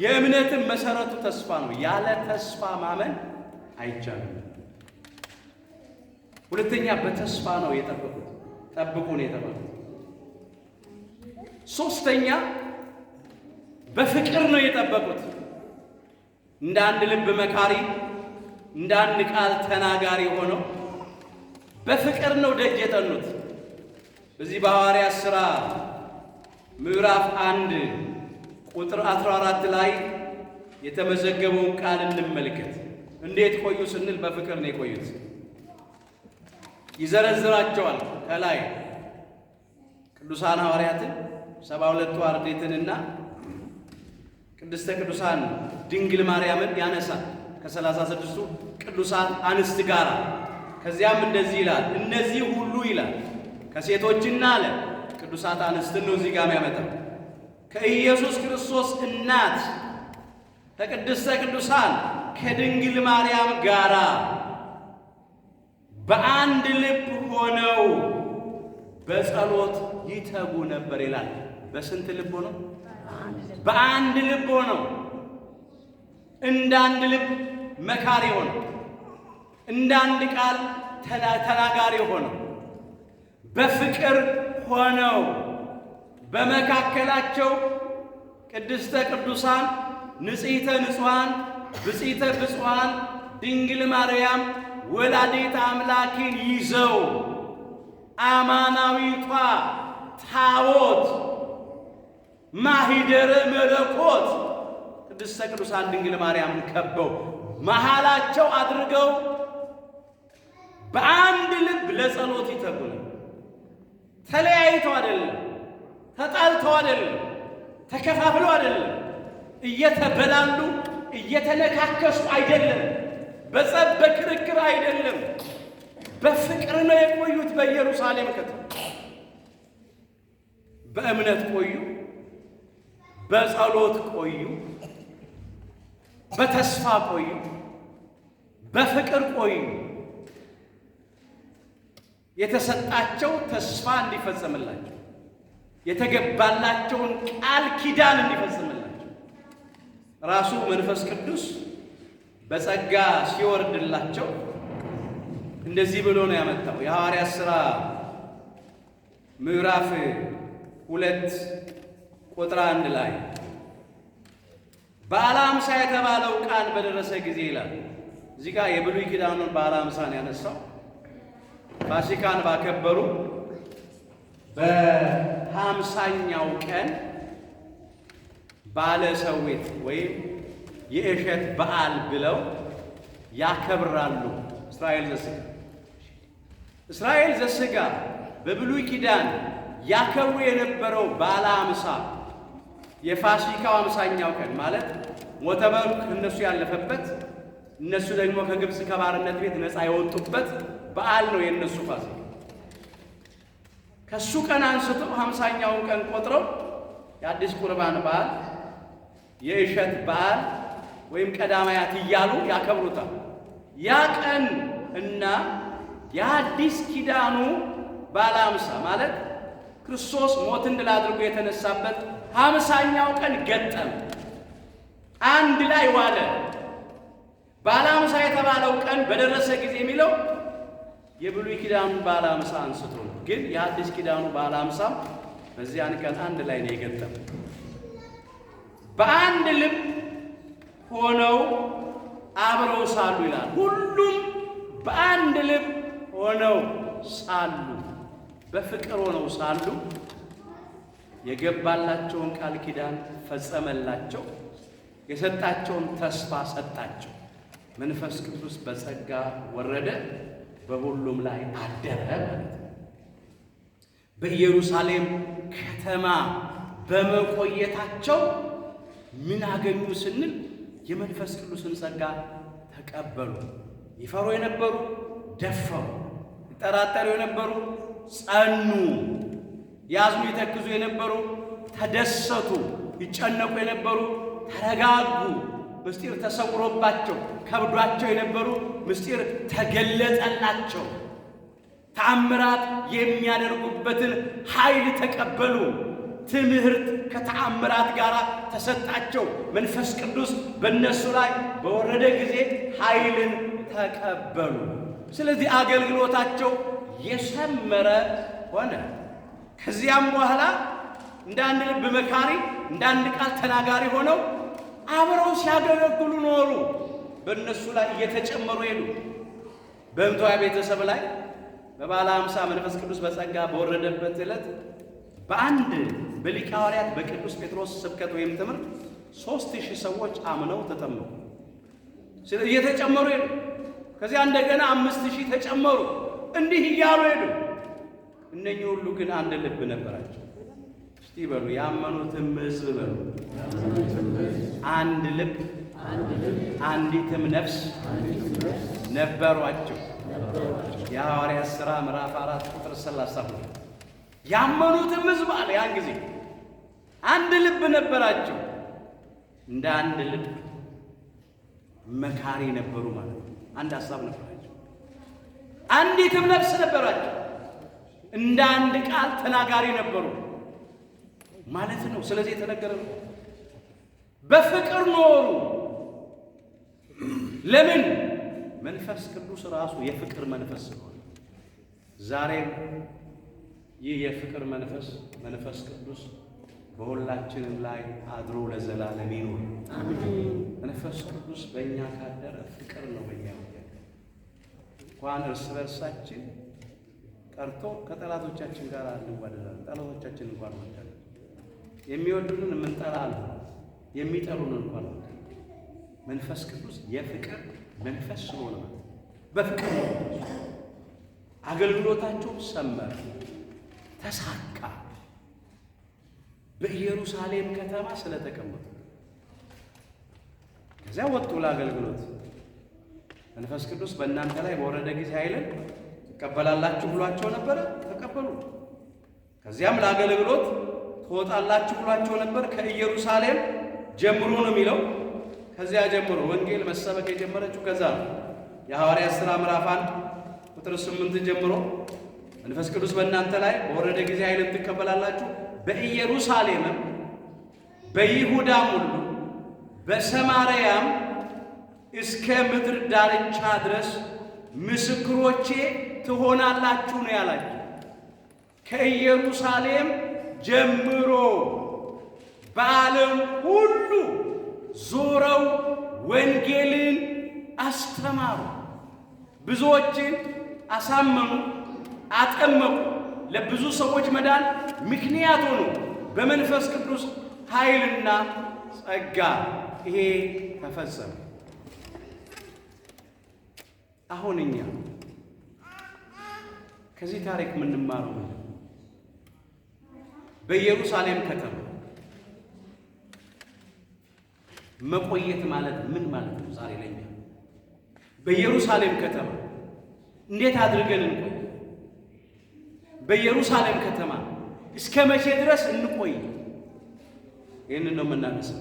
የእምነትን መሰረቱ ተስፋ ነው። ያለ ተስፋ ማመን አይቻልም። ሁለተኛ በተስፋ ነው የጠበቁት፣ ጠብቁ ነው የተባሉት። ሶስተኛ በፍቅር ነው የጠበቁት። እንደ አንድ ልብ መካሪ፣ እንደ አንድ ቃል ተናጋሪ ሆነው በፍቅር ነው ደጅ የጠኑት። በዚህ በሐዋርያት ሥራ ምዕራፍ 1 ቁጥር 14 ላይ የተመዘገበውን ቃል እንመልከት። እንዴት ቆዩ ስንል በፍቅር ነው የቆዩት። ይዘረዝራቸዋል ከላይ ቅዱሳን ሐዋርያትን 72ቱ አርድእትንና ቅድስተ ቅዱሳን ድንግል ማርያምን ያነሳል ከ36ቱ ቅዱሳን አንስት ጋር። ከዚያም እንደዚህ ይላል፣ እነዚህ ሁሉ ይላል ከሴቶችና አለ ቅዱሳት አንስትን ነው እዚህ ጋር የሚያመጣው ከኢየሱስ ክርስቶስ እናት ከቅድስተ ቅዱሳን ከድንግል ማርያም ጋራ በአንድ ልብ ሆነው በጸሎት ይተጉ ነበር ይላል። በስንት ልብ ሆነው? በአንድ ልብ ሆነው፣ እንደ አንድ ልብ መካሪ ሆነው፣ እንደ አንድ ቃል ተናጋሪ ሆነው፣ በፍቅር ሆነው በመካከላቸው ቅድስተ ቅዱሳን ንጽሕተ ንጹሐን ብጽሕተ ብፁዓን ድንግል ማርያም ወላዲተ አምላክን ይዘው አማናዊቷ ታቦት ማሂደረ መለኮት ቅድስተ ቅዱሳን ድንግል ማርያምን ከበው መሃላቸው አድርገው በአንድ ልብ ለጸሎት ይተጉ ነበር። ተለያይተው አይደለም፣ ተጣልተው አይደለም፣ ተከፋፍለው አይደለም፣ እየተበላሉ እየተነካከሱ አይደለም፣ በጸብ በክርክር አይደለም። በፍቅር ነው የቆዩት። በኢየሩሳሌም ከተማ በእምነት ቆዩ፣ በጸሎት ቆዩ፣ በተስፋ ቆዩ፣ በፍቅር ቆዩ። የተሰጣቸው ተስፋ እንዲፈጸምላቸው የተገባላቸውን ቃል ኪዳን እንዲፈጽምላቸው ራሱ መንፈስ ቅዱስ በጸጋ ሲወርድላቸው እንደዚህ ብሎ ነው ያመጣው። የሐዋርያት ሥራ ምዕራፍ 2 ቁጥር 1 ላይ በዓለ ሃምሳ የተባለው ቃል በደረሰ ጊዜ ይላል። እዚህ ጋር የብሉይ ኪዳኑን በዓለ ሃምሳን ያነሳው ፋሲካን ባከበሩ በ50ኛው ቀን በዓለ ሰዊት ወይም የእሸት በዓል ብለው ያከብራሉ። እስራኤል ዘሥጋ እስራኤል ዘሥጋ በብሉይ ኪዳን ያከብሩ የነበረው በዓለ ሃምሳ የፋሲካው 50ኛው ቀን ማለት ሞተ በግ እነሱ ያለፈበት እነሱ ደግሞ ከግብፅ ከባርነት ቤት ነፃ የወጡበት በዓል ነው የእነሱ ፋሲካ። ከሱ ቀን አንስቶ 50ኛውን ቀን ቆጥረው የአዲስ ቁርባን በዓል የእሸት በዓል ወይም ቀዳማያት እያሉ ያከብሩታል። ያ ቀን እና የአዲስ ኪዳኑ በዓለ ሃምሳ ማለት ክርስቶስ ሞትን ድል አድርጎ የተነሳበት 50ኛው ቀን ገጠም፣ አንድ ላይ ዋለ። በዓለ ሃምሳ የተባለው ቀን በደረሰ ጊዜ የሚለው የብሉይ ኪዳኑ በዓለ ሃምሳ አንስቶ ነው። ግን የአዲስ ኪዳኑ በዓለ ሃምሳ በዚያን ቀን አንድ ላይ ነው የገጠመው። በአንድ ልብ ሆነው አብረው ሳሉ ይላል። ሁሉም በአንድ ልብ ሆነው ሳሉ፣ በፍቅር ሆነው ሳሉ የገባላቸውን ቃል ኪዳን ፈጸመላቸው፣ የሰጣቸውን ተስፋ ሰጣቸው። መንፈስ ቅዱስ በጸጋ ወረደ፣ በሁሉም ላይ አደረ ማለት ነው። በኢየሩሳሌም ከተማ በመቆየታቸው ምን አገኙ ስንል የመንፈስ ቅዱስን ጸጋ ተቀበሉ። ይፈሩ የነበሩ ደፈሩ፣ ይጠራጠሩ የነበሩ ጸኑ፣ ያዝኑ ይተክዙ የነበሩ ተደሰቱ፣ ይጨነቁ የነበሩ ተረጋጉ። ምስጢር ተሰውሮባቸው ከብዷቸው የነበሩ ምስጢር ተገለጠላቸው። ተአምራት የሚያደርጉበትን ኃይል ተቀበሉ። ትምህርት ከተአምራት ጋር ተሰጣቸው። መንፈስ ቅዱስ በእነሱ ላይ በወረደ ጊዜ ኃይልን ተቀበሉ። ስለዚህ አገልግሎታቸው የሰመረ ሆነ። ከዚያም በኋላ እንደ አንድ ልብ መካሪ፣ እንደ አንድ ቃል ተናጋሪ ሆነው አብረው ሲያገለግሉ ኖሩ። በእነሱ ላይ እየተጨመሩ ሄዱ። በእምቷ ቤተሰብ ላይ በበዓለ ሃምሳ መንፈስ ቅዱስ በጸጋ በወረደበት ዕለት በአንድ በሊቀ ሐዋርያት በቅዱስ ጴጥሮስ ስብከት ወይም ትምህርት 3000 ሰዎች አምነው ተጠመቁ። ስለዚህ እየተጨመሩ ሄዱ። ከዚያ እንደገና 5000 ተጨመሩ። እንዲህ እያሉ ሄዱ። እነኚህ ሁሉ ግን አንድ ልብ ነበራቸው። እስቲ በሉ ያመኑትም ሕዝብ በሉ አንድ ልብ አንዲትም ነፍስ ነበሯቸው። የሐዋርያት ሥራ ምዕራፍ 4 ቁጥር 32 ያመኑትም ሕዝብ አለ። ያን ጊዜ አንድ ልብ ነበራቸው፣ እንደ አንድ ልብ መካሪ ነበሩ ማለት ነው። አንድ ሐሳብ ነበራቸው። አንዲትም ነፍስ ነበራቸው፣ እንደ አንድ ቃል ተናጋሪ ነበሩ ማለት ነው። ስለዚህ የተነገረ ነው። በፍቅር ኖሩ። ለምን? መንፈስ ቅዱስ ራሱ የፍቅር መንፈስ ስለሆነ። ዛሬም ይህ የፍቅር መንፈስ መንፈስ ቅዱስ በሁላችንም ላይ አድሮ ለዘላለም ይኑር። መንፈስ ቅዱስ በእኛ ካደረ ፍቅር ነው በእኛ እንኳን እርስ በርሳችን ቀርቶ ከጠላቶቻችን ጋር እንዋደዳለን። ጠላቶቻችን እንኳን እንወዳለን። የሚወዱንን የምንጠላ አለ፣ የሚጠሉንን እንኳን እንወዳለን። መንፈስ ቅዱስ የፍቅር መንፈስ ስለሆነ በፍቅር ነው። አገልግሎታቸው ሰመረ፣ ተሳካ። በኢየሩሳሌም ከተማ ስለተቀመጡ ከዚያ ወጡ ለአገልግሎት። መንፈስ ቅዱስ በእናንተ ላይ በወረደ ጊዜ ኃይልን ትቀበላላችሁ ብሏቸው ነበረ፣ ተቀበሉ። ከዚያም ለአገልግሎት ትወጣላችሁ ብሏቸው ነበር። ከኢየሩሳሌም ጀምሮ ነው የሚለው። ከዚያ ጀምሮ ወንጌል መሰበክ የጀመረችው ከዛ ነው። የሐዋርያት ሥራ ምዕራፍ 1 ቁጥር 8 ጀምሮ መንፈስ ቅዱስ በእናንተ ላይ በወረደ ጊዜ ኃይልን ትቀበላላችሁ፣ በኢየሩሳሌምም በይሁዳም ሁሉ በሰማርያም እስከ ምድር ዳርቻ ድረስ ምስክሮቼ ትሆናላችሁ ነው ያላችሁ። ከኢየሩሳሌም ጀምሮ በዓለም ሁሉ ዞረው ወንጌልን አስተማሩ፣ ብዙዎችን አሳመኑ፣ አጠመቁ። ለብዙ ሰዎች መዳን ምክንያት ሆኑ። በመንፈስ ቅዱስ ኃይልና ጸጋ ይሄ ተፈጸመ። አሁን እኛ ከዚህ ታሪክ የምንማረው ምንድን ነው? በኢየሩሳሌም ከተማ መቆየት ማለት ምን ማለት ነው? ዛሬ ለኛ በኢየሩሳሌም ከተማ እንዴት አድርገን እንቆይ? በኢየሩሳሌም ከተማ እስከ መቼ ድረስ እንቆይ? ይህንን ነው የምናነሳው።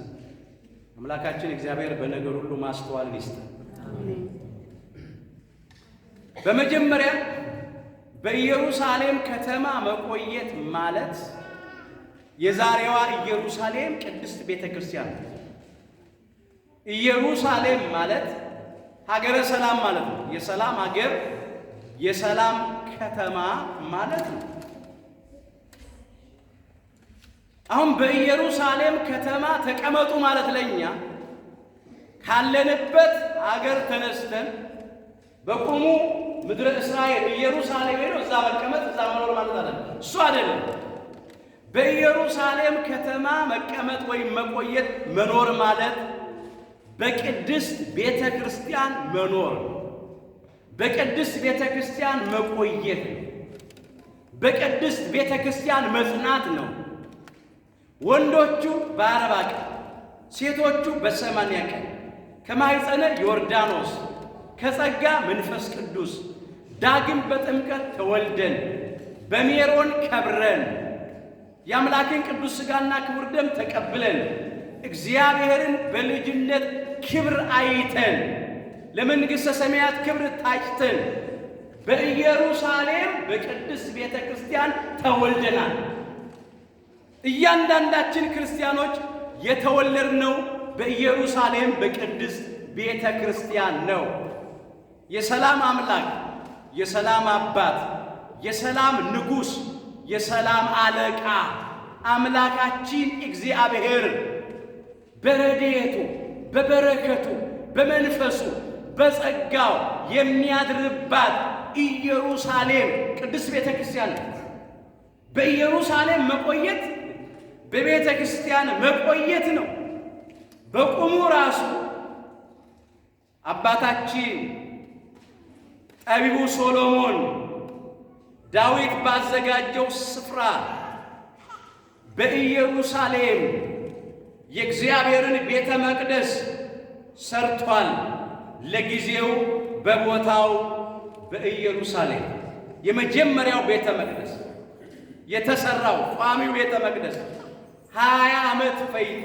አምላካችን እግዚአብሔር በነገር ሁሉ ማስተዋልን ይስጠን። በመጀመሪያ በኢየሩሳሌም ከተማ መቆየት ማለት የዛሬዋ ኢየሩሳሌም ቅድስት ቤተ ክርስቲያን ነው። ኢየሩሳሌም ማለት ሀገረ ሰላም ማለት ነው። የሰላም ሀገር፣ የሰላም ከተማ ማለት ነው። አሁን በኢየሩሳሌም ከተማ ተቀመጡ ማለት ለኛ ካለንበት አገር ተነስተን በቁሙ ምድረ እስራኤል ኢየሩሳሌም ሄዶ እዛ መቀመጥ እዛ መኖር ማለት አይደለም። እሱ አይደለም። በኢየሩሳሌም ከተማ መቀመጥ ወይም መቆየት መኖር ማለት በቅድስት ቤተ ክርስቲያን መኖር፣ በቅድስት ቤተ ክርስቲያን መቆየት ነው። በቅድስት ቤተ ክርስቲያን መጽናት ነው። ወንዶቹ በ40 ቀን ሴቶቹ በ80 ቀን ከማኅፀነ ዮርዳኖስ ከጸጋ መንፈስ ቅዱስ ዳግም በጥምቀት ተወልደን በሜሮን ከብረን የአምላክን ቅዱስ ሥጋና ክቡር ደም ተቀብለን እግዚአብሔርን በልጅነት ክብር አይተን ለመንግሥተ ሰማያት ክብር ታጭተን በኢየሩሳሌም በቅድስት ቤተ ክርስቲያን ተወልደናል። እያንዳንዳችን ክርስቲያኖች የተወለድነው በኢየሩሳሌም በቅድስት ቤተ ክርስቲያን ነው። የሰላም አምላክ፣ የሰላም አባት፣ የሰላም ንጉሥ፣ የሰላም አለቃ አምላካችን እግዚአብሔር በረድኤቱ በበረከቱ በመንፈሱ በጸጋው የሚያድርባት ኢየሩሳሌም ቅድስት ቤተ ክርስቲያን ናት። በኢየሩሳሌም መቆየት በቤተ ክርስቲያን መቆየት ነው። በቁሙ ራሱ አባታችን ጠቢቡ ሶሎሞን ዳዊት ባዘጋጀው ስፍራ በኢየሩሳሌም የእግዚአብሔርን ቤተ መቅደስ ሰርቷል። ለጊዜው በቦታው በኢየሩሳሌም የመጀመሪያው ቤተ መቅደስ የተሰራው ቋሚው ቤተ መቅደስ 20 ዓመት ፈይቶ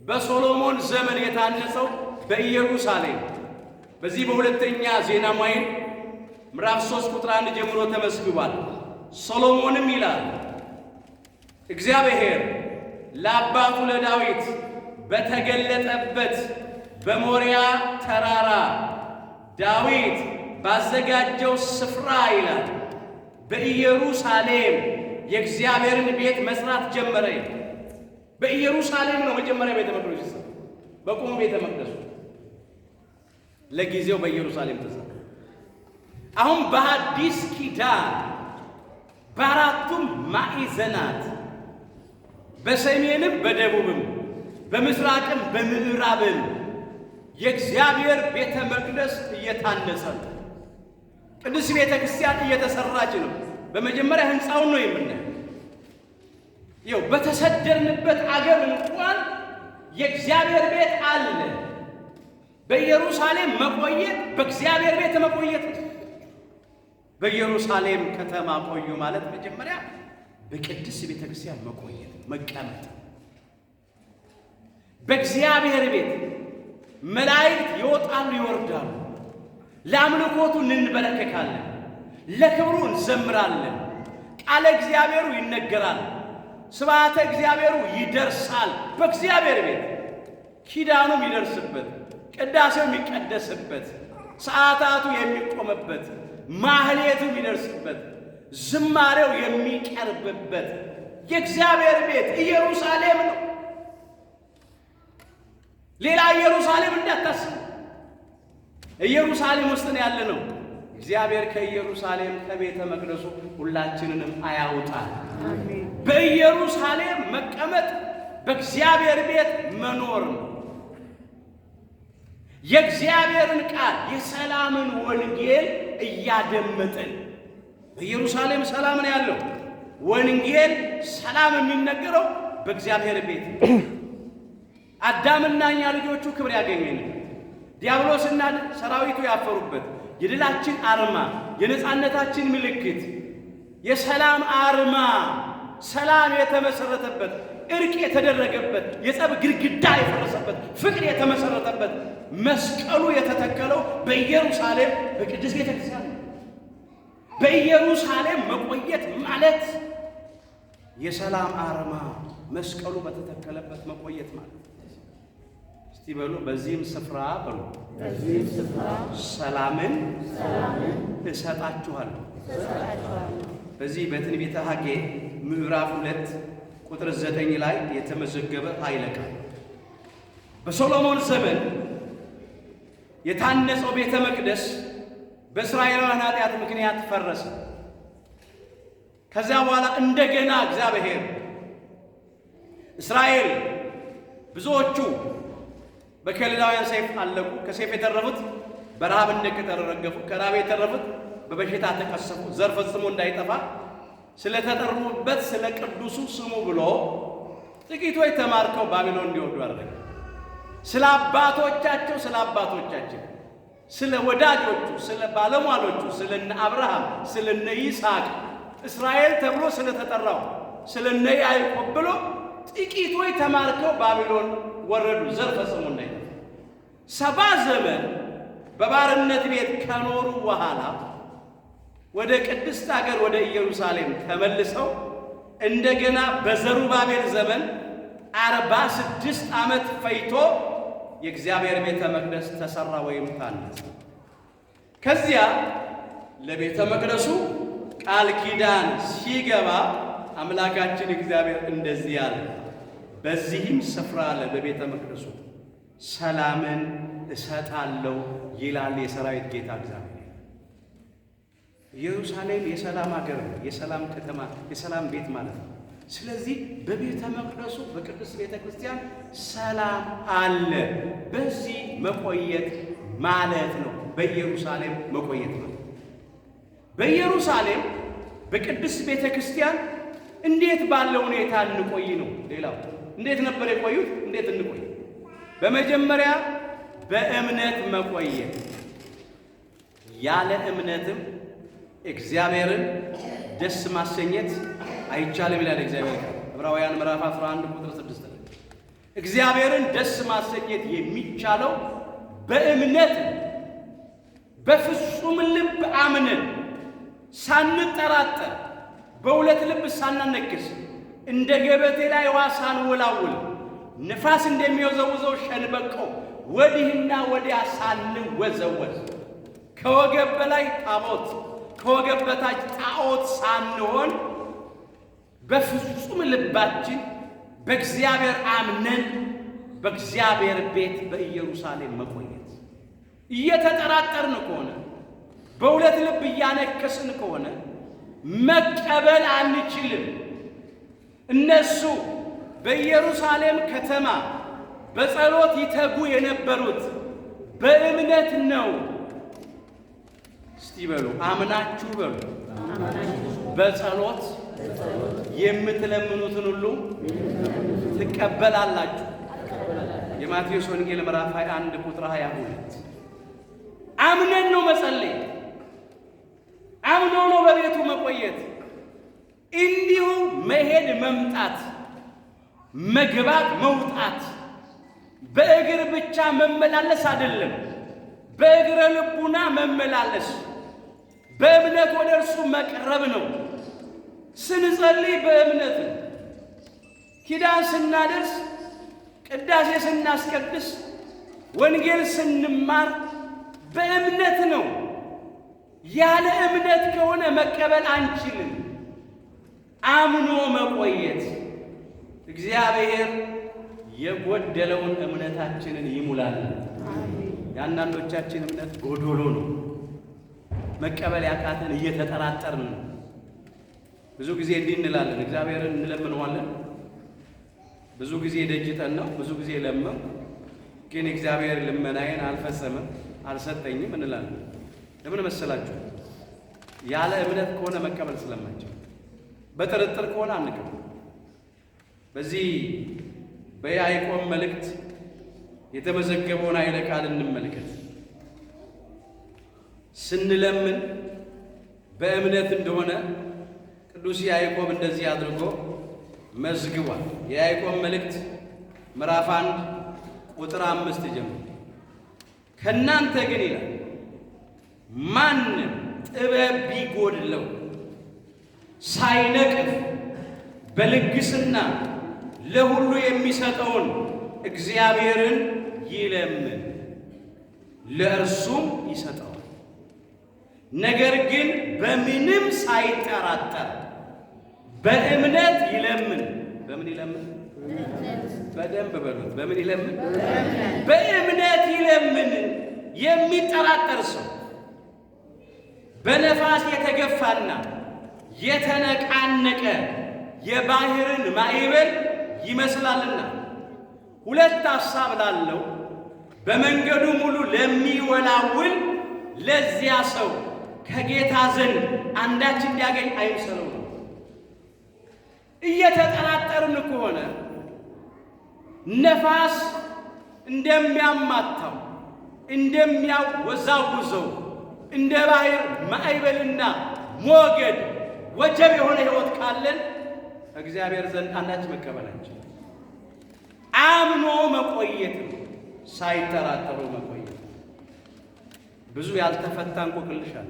በሶሎሞን ዘመን የታነጸው በኢየሩሳሌም በዚህ በሁለተኛ ዜና መዋዕል ምዕራፍ 3 ቁጥር 1 ጀምሮ ተመዝግቧል። ሶሎሞንም ይላል እግዚአብሔር ለአባቱ ለዳዊት በተገለጠበት በሞሪያ ተራራ ዳዊት ባዘጋጀው ስፍራ ይላል በኢየሩሳሌም የእግዚአብሔርን ቤት መስራት ጀመረ። በኢየሩሳሌም ነው መጀመሪያ ቤተ መቅደሱ የተሰራው። በቁሙ ቤተ መቅደሱ ለጊዜው በኢየሩሳሌም ተሰራ። አሁን በአዲስ ኪዳን በአራቱም ማዕዘናት በሰሜንም በደቡብም በምስራቅም በምዕራብም የእግዚአብሔር ቤተ መቅደስ እየታነጸ ነው። ቅዱስ ቤተ ክርስቲያን እየተሰራች ነው። በመጀመሪያ ሕንፃውን ነው የምናየው። ይኸው በተሰደድንበት አገር እንኳን የእግዚአብሔር ቤት አለ። በኢየሩሳሌም መቆየት በእግዚአብሔር ቤት መቆየት ነው። በኢየሩሳሌም ከተማ ቆዩ ማለት መጀመሪያ በቅድስት ቤተ ክርስቲያን መቆየት መቀመጥ፣ በእግዚአብሔር ቤት መላእክት ይወጣሉ ይወርዳሉ። ለአምልኮቱ እንንበረከካለን፣ ለክብሩ እንዘምራለን። ቃለ እግዚአብሔሩ ይነገራል፣ ስብሐተ እግዚአብሔሩ ይደርሳል። በእግዚአብሔር ቤት ኪዳኑ የሚደርስበት፣ ቅዳሴው የሚቀደስበት፣ ሰዓታቱ የሚቆምበት፣ ማህሌቱ የሚደርስበት፣ ዝማሬው የሚቀርብበት የእግዚአብሔር ቤት ኢየሩሳሌም ነው። ሌላ ኢየሩሳሌም እንዳታስቡ። ኢየሩሳሌም ውስጥ ነው ያለነው። እግዚአብሔር ከኢየሩሳሌም ከቤተ መቅደሱ ሁላችንንም አያውጣል። በኢየሩሳሌም መቀመጥ በእግዚአብሔር ቤት መኖር ነው። የእግዚአብሔርን ቃል የሰላምን ወንጌል እያደመጥን በኢየሩሳሌም ሰላም ነው ያለው። ወንጌል ሰላም የሚነገረው በእግዚአብሔር ቤት ነው። አዳምና እኛ ልጆቹ ክብር ያገኘንበት፣ ዲያብሎስና ሰራዊቱ ያፈሩበት፣ የድላችን አርማ፣ የነጻነታችን ምልክት፣ የሰላም አርማ፣ ሰላም የተመሰረተበት፣ እርቅ የተደረገበት፣ የጸብ ግድግዳ የፈረሰበት፣ ፍቅር የተመሰረተበት፣ መስቀሉ የተተከለው በኢየሩሳሌም በቅድስት ቤተ ክርስቲያን ነው። በኢየሩሳሌም መቆየት ማለት የሰላም አርማ መስቀሉ በተተከለበት መቆየት ማለት። እስቲ በሉ በዚህም ስፍራ በሉ ሰላምን እሰጣችኋለሁ። በዚህ በትንቢተ ሐጌ ምዕራፍ 2 ቁጥር 9 ላይ የተመዘገበ ኃይለ ቃል በሶሎሞን ዘመን የታነጸው ቤተ መቅደስ በእስራኤላውያን ኃጢአት ምክንያት ፈረሰ። ከዚያ በኋላ እንደገና እግዚአብሔር እስራኤል ብዙዎቹ በከለዳውያን ሰይፍ አለቁ። ከሰይፍ የተረፉት በረሃብ እንደ ቅጠል ረገፉ። ከረሃብ የተረፉት በበሽታ ተቀሰፉ። ዘር ፈጽሞ እንዳይጠፋ ስለተጠሩበት ስለ ቅዱሱ ስሙ ብሎ ጥቂቶች ተማርከው ባቢሎን እንዲወርዱ አደረገ። ስለ አባቶቻቸው ስለ አባቶቻችን ስለ ወዳጆቹ ስለ ባለሟሎቹ ስለ እነ አብርሃም ስለ እነ ይስሐቅ እስራኤል ተብሎ ስለተጠራው ስለ እነ ያዕቆብ ብሎ ጥቂቶች ተማርከው ባቢሎን ወረዱ። ዘር ፈጽሞ እንዳይጠፋ 70 ዘመን በባርነት ቤት ከኖሩ በኋላ ወደ ቅድስት አገር ወደ ኢየሩሳሌም ተመልሰው እንደገና በዘሩባቤል ዘመን 46 ዓመት ፈይቶ የእግዚአብሔር ቤተ መቅደስ ተሰራ ወይም ታነጸ። ከዚያ ለቤተ መቅደሱ ቃል ኪዳን ሲገባ አምላካችን እግዚአብሔር እንደዚህ አለ፣ በዚህም ስፍራ አለ በቤተ መቅደሱ ሰላምን እሰጣለሁ ይላል የሰራዊት ጌታ እግዚአብሔር። ኢየሩሳሌም የሰላም ሀገር ነው፣ የሰላም ከተማ፣ የሰላም ቤት ማለት ነው። ስለዚህ በቤተ መቅደሱ በቅድስት ቤተ ክርስቲያን ሰላም አለ። በዚህ መቆየት ማለት ነው፣ በኢየሩሳሌም መቆየት ነው። በኢየሩሳሌም በቅድስት ቤተ ክርስቲያን እንዴት ባለ ሁኔታ እንቆይ ነው። ሌላው እንዴት ነበር የቆዩት? እንዴት እንቆይ? በመጀመሪያ በእምነት መቆየት። ያለ እምነትም እግዚአብሔርን ደስ ማሰኘት አይቻልም ይላል እግዚአብሔር ቃል ዕብራውያን ምዕራፍ 11 ቁጥር 6 ላይ። እግዚአብሔርን ደስ ማሰኘት የሚቻለው በእምነት በፍጹም ልብ አምነን ሳንጠራጠር በሁለት ልብ ሳናነክስ እንደ ገበቴ ላይ ውሃ ሳንወላውል ንፋስ እንደሚወዘውዘው ሸንበቆ ወዲህና ወዲያ ሳንወዘወዝ ከወገብ በላይ ታቦት ከወገብ በታች ጣዖት ሳንሆን በፍጹም ልባችን በእግዚአብሔር አምነን በእግዚአብሔር ቤት በኢየሩሳሌም መቆየት። እየተጠራጠርን ከሆነ በሁለት ልብ እያነከስን ከሆነ መቀበል አንችልም። እነሱ በኢየሩሳሌም ከተማ በጸሎት ይተጉ የነበሩት በእምነት ነው። እስቲ በሉ አምናችሁ በሉ በጸሎት የምትለምኑትን ሁሉ ትቀበላላችሁ። የማቴዎስ ወንጌል ምዕራፍ 21 ቁጥር 22። አምነን ነው መጸለይ፣ አምኖ ነው በቤቱ መቆየት፣ እንዲሁ መሄድ መምጣት፣ መግባት መውጣት፣ በእግር ብቻ መመላለስ አይደለም፣ በእግረ ልቡና መመላለስ፣ በእምነት ወደ እርሱ መቅረብ ነው። ስንጸልይ በእምነት ነው። ኪዳን ስናደርስ፣ ቅዳሴ ስናስቀድስ፣ ወንጌል ስንማር በእምነት ነው። ያለ እምነት ከሆነ መቀበል አንችልም። አምኖ መቆየት እግዚአብሔር የጎደለውን እምነታችንን ይሙላል። የአንዳንዶቻችን እምነት ጎዶሎ ነው። መቀበል ያቃተን እየተጠራጠርን ነው። ብዙ ጊዜ እንዲህ እንላለን፣ እግዚአብሔርን እንለምነዋለን። ብዙ ጊዜ ደጅ ጠናው፣ ብዙ ጊዜ ለመንኩ፣ ግን እግዚአብሔር ልመናዬን አልፈጸመም፣ አልሰጠኝም እንላለን። ለምን መሰላችሁ? ያለ እምነት ከሆነ መቀበል ስለማንችል፣ በጥርጥር ከሆነ አንቀበል። በዚህ በያዕቆብ መልእክት የተመዘገበውን ኃይለ ቃል እንመልከት። ስንለምን በእምነት እንደሆነ ቅዱስ ያዕቆብ እንደዚህ አድርጎ መዝግቧል። የያዕቆብ መልእክት ምዕራፍ 1 ቁጥር 5 ጀምሮ ከእናንተ ግን ይላል ማንም ጥበብ ቢጎድለው ሳይነቅፍ በልግስና ለሁሉ የሚሰጠውን እግዚአብሔርን ይለምን ለእርሱም ይሰጠዋል። ነገር ግን በምንም ሳይጠራጠር በእምነት ይለምን። በምን ይለምን? በደንብ በሉት። በምን ይለምን? በእምነት ይለምን። የሚጠራጠር ሰው በነፋስ የተገፋና የተነቃነቀ የባሕርን ማዕበል ይመስላልና ሁለት ሐሳብ ላለው በመንገዱ ሙሉ ለሚወላውል ለዚያ ሰው ከጌታ ዘንድ አንዳች እንዲያገኝ አይምሰለው ነው። እየተጠራጠርን ከሆነ ነፋስ እንደሚያማታው እንደሚያወዛውዘው እንደ ባህር ማዕበልና ሞገድ ወጀብ የሆነ ሕይወት ካለን እግዚአብሔር ዘንድ አንዳች መቀበል አንችልም። አምኖ መቆየት ነው፣ ሳይጠራጠሩ መቆየት። ብዙ ያልተፈታ እንቆቅልሽ አለ።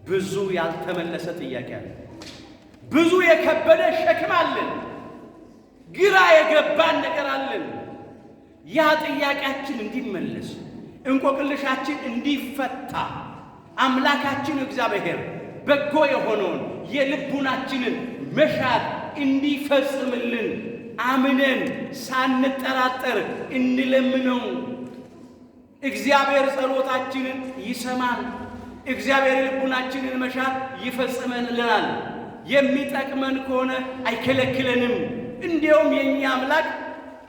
ብዙ ያልተመለሰ ጥያቄ አለ። ብዙ የከበደ ሸክም አለን። ግራ የገባን ነገር አለን። ያ ጥያቄያችን እንዲመለስ እንቆቅልሻችን እንዲፈታ አምላካችን እግዚአብሔር በጎ የሆነውን የልቡናችንን መሻት እንዲፈጽምልን አምነን ሳንጠራጠር እንለምነው። እግዚአብሔር ጸሎታችንን ይሰማል። እግዚአብሔር የልቡናችንን መሻት ይፈጽመልናል። የሚጠቅመን ከሆነ አይከለክለንም። እንዲያውም የእኛ አምላክ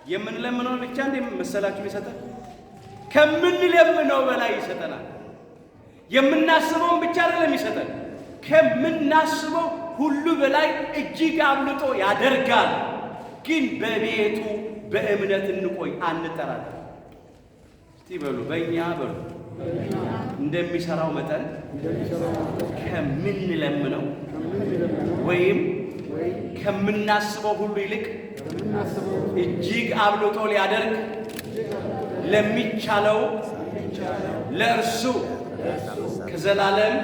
የምንለምነውን ብቻ እንደ መሰላችሁ ይሰጠን፣ ከምንለምነው በላይ ይሰጠናል። የምናስበውን ብቻ አይደለም ይሰጠን፣ ከምናስበው ሁሉ በላይ እጅግ አብልጦ ያደርጋል። ግን በቤቱ በእምነት እንቆይ፣ አንጠራጠር። እስቲ በሉ በእኛ በሉ እንደሚሰራው መጠን ከምንለምነው ወይም ከምናስበው ሁሉ ይልቅ እጅግ አብልጦ ሊያደርግ ለሚቻለው ለእርሱ ከዘላለም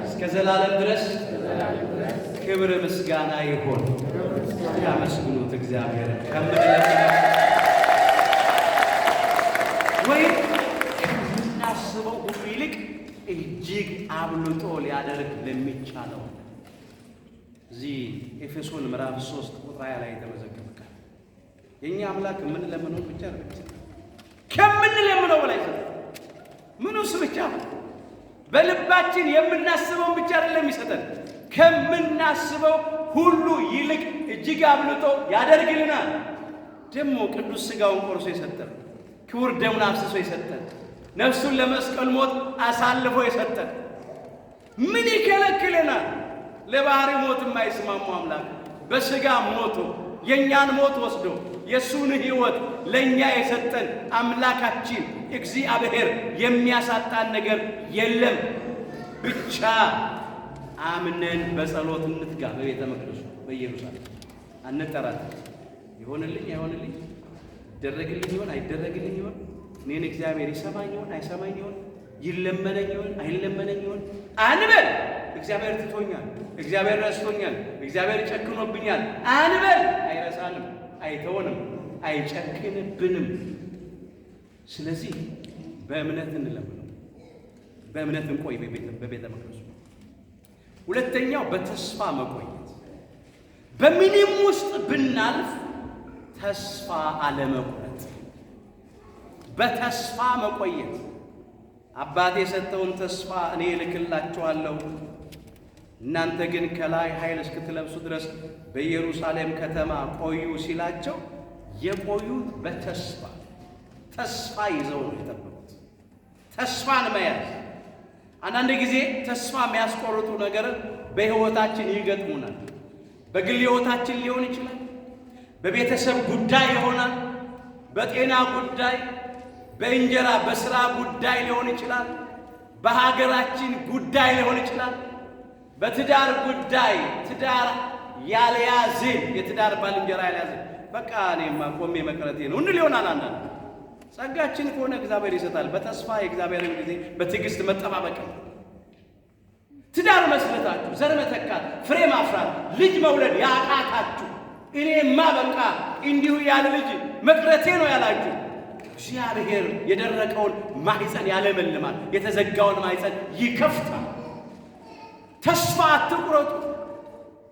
እስከ ዘላለም ድረስ ክብር ምስጋና ይሁን። ያመስግኑት እግዚአብሔር። ከምንለምነው ወይም ከምናስበው ሁሉ ይልቅ እጅግ አብልጦ ሊያደርግ ለሚቻለው። እዚህ ኤፌሶን ምዕራፍ 3 ቁጥር 20 ላይ የተመዘገበ ቃል። የእኛ አምላክ የምንለምነው ብቻ አይደለም፣ ከምንለምነው በላይ ይሰጣል። ምኑስ ብቻ ነው? በልባችን የምናስበውን ብቻ አይደለም ይሰጠን፣ ከምናስበው ሁሉ ይልቅ እጅግ አብልጦ ያደርግልናል። ደግሞ ቅዱስ ሥጋውን ቆርሶ የሰጠን፣ ክቡር ደሙን አፍስሶ የሰጠን፣ ነፍሱን ለመስቀል ሞት አሳልፎ የሰጠን ምን ይከለክለናል? ለባህሪ ሞት የማይስማሙ አምላክ በሥጋ ሞቶ የእኛን ሞት ወስዶ የእሱን ሕይወት ለእኛ የሰጠን አምላካችን እግዚአብሔር የሚያሳጣን ነገር የለም። ብቻ አምነን በጸሎት እንትጋ። በቤተ መቅደሱ በኢየሩሳሌም አንጠራጠር። ይሆንልኝ አይሆንልኝ፣ ይደረግልኝ ይሆን አይደረግልኝ ይሆን፣ እኔን እግዚአብሔር ይሰማኝ ይሆን አይሰማኝ ይሆን፣ ይለመነኝ ይሆን አይለመነኝ ይሆን አንበል። እግዚአብሔር ትቶኛል፣ እግዚአብሔር ረስቶኛል፣ እግዚአብሔር ጨክኖብኛል አንበል። አይረሳንም፣ አይተወንም፣ አይጨክንብንም። ስለዚህ በእምነት እንለምነው፣ በእምነት እንቆይ በቤተ መቅደሱ። ሁለተኛው በተስፋ መቆየት። በምንም ውስጥ ብናልፍ ተስፋ አለመቁረጥ፣ በተስፋ መቆየት። አባቴ የሰጠውን ተስፋ እኔ እልክላችኋለሁ፣ እናንተ ግን ከላይ ኃይል እስክትለብሱ ድረስ በኢየሩሳሌም ከተማ ቆዩ ሲላቸው የቆዩት በተስፋ ተስፋ ይዘው ነው የጠበቁት። ተስፋን መያዝ። አንዳንድ ጊዜ ተስፋ የሚያስቆርጡ ነገር በሕይወታችን ይገጥሙናል። በግል ሕይወታችን ሊሆን ይችላል፣ በቤተሰብ ጉዳይ ይሆናል፣ በጤና ጉዳይ፣ በእንጀራ በስራ ጉዳይ ሊሆን ይችላል፣ በሀገራችን ጉዳይ ሊሆን ይችላል፣ በትዳር ጉዳይ፣ ትዳር ያልያዝን የትዳር ባልንጀራ ያልያዝን በቃ እኔማ ቆሜ መቅረቴ ነው እንል ይሆናል። አንዳንድ ጸጋችን ከሆነ እግዚአብሔር ይሰጣል። በተስፋ የእግዚአብሔርን ጊዜ በትዕግስት መጠባበቅ ነው። ትዳር መስረታችሁ፣ ዘር መተካት፣ ፍሬ ማፍራት፣ ልጅ መውለድ ያቃታችሁ፣ እኔማ በቃ እንዲሁ ያለ ልጅ መቅረቴ ነው ያላችሁ፣ እግዚአብሔር የደረቀውን ማኅፀን ያለመልማል፣ የተዘጋውን ማኅፀን ይከፍታል። ተስፋ አትቁረጡ።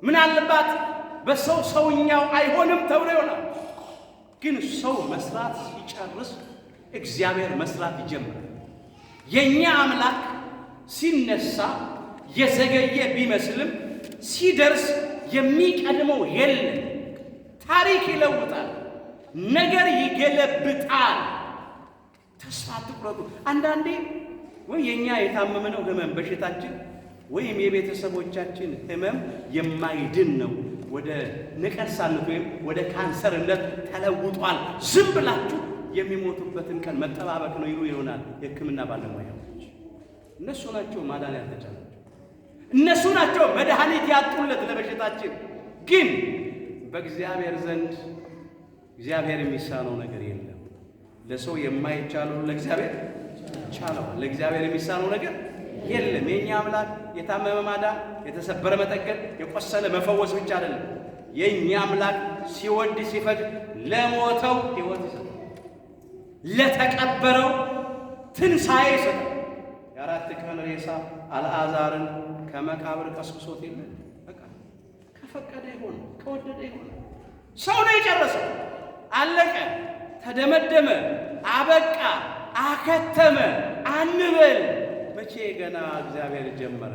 ምናልባት በሰው ሰውኛው አይሆንም ተብሎ ይሆናል። ግን ሰው መስራት ሲጨርስ እግዚአብሔር መስራት ይጀምራል። የእኛ አምላክ ሲነሳ የዘገየ ቢመስልም ሲደርስ የሚቀድመው የለም። ታሪክ ይለውጣል፣ ነገር ይገለብጣል። ተስፋ አትቁረጡ። አንዳንዴ ወይ የእኛ የታመምነው ህመም በሽታችን ወይም የቤተሰቦቻችን ህመም የማይድን ነው፣ ወደ ነቀርሳነት ወይም ወደ ካንሰርነት ተለውጧል። ዝም ብላችሁ የሚሞቱበትን ቀን መጠባበቅ ነው ይሉ ይሆናል የሕክምና ባለሙያዎች። እነሱ ናቸው ማዳን ያልተቻላቸው፣ እነሱ ናቸው መድኃኒት ያጡለት ለበሽታችን። ግን በእግዚአብሔር ዘንድ እግዚአብሔር የሚሳነው ነገር የለም። ለሰው የማይቻለው ለእግዚአብሔር ይቻለዋል። ለእግዚአብሔር የሚሳነው ነገር የለም። የእኛ አምላክ የታመመ ማዳን፣ የተሰበረ መጠገን፣ የቆሰለ መፈወስ ብቻ አይደለም። የእኛ አምላክ ሲወድ ሲፈቅድ ለሞተው ሕይወት ይሰጣል፣ ለተቀበረው ትንሣኤ ይሰጣል። የአራት ቀን ሬሳ አልዓዛርን ከመቃብር ቀስቅሶት የለ በቃ ከፈቀደ ይሆን ከወደደ ይሆን። ሰው ነው የጨረሰው። አለቀ፣ ተደመደመ፣ አበቃ፣ አከተመ አንበል። መቼ ገና እግዚአብሔር ጀመረ።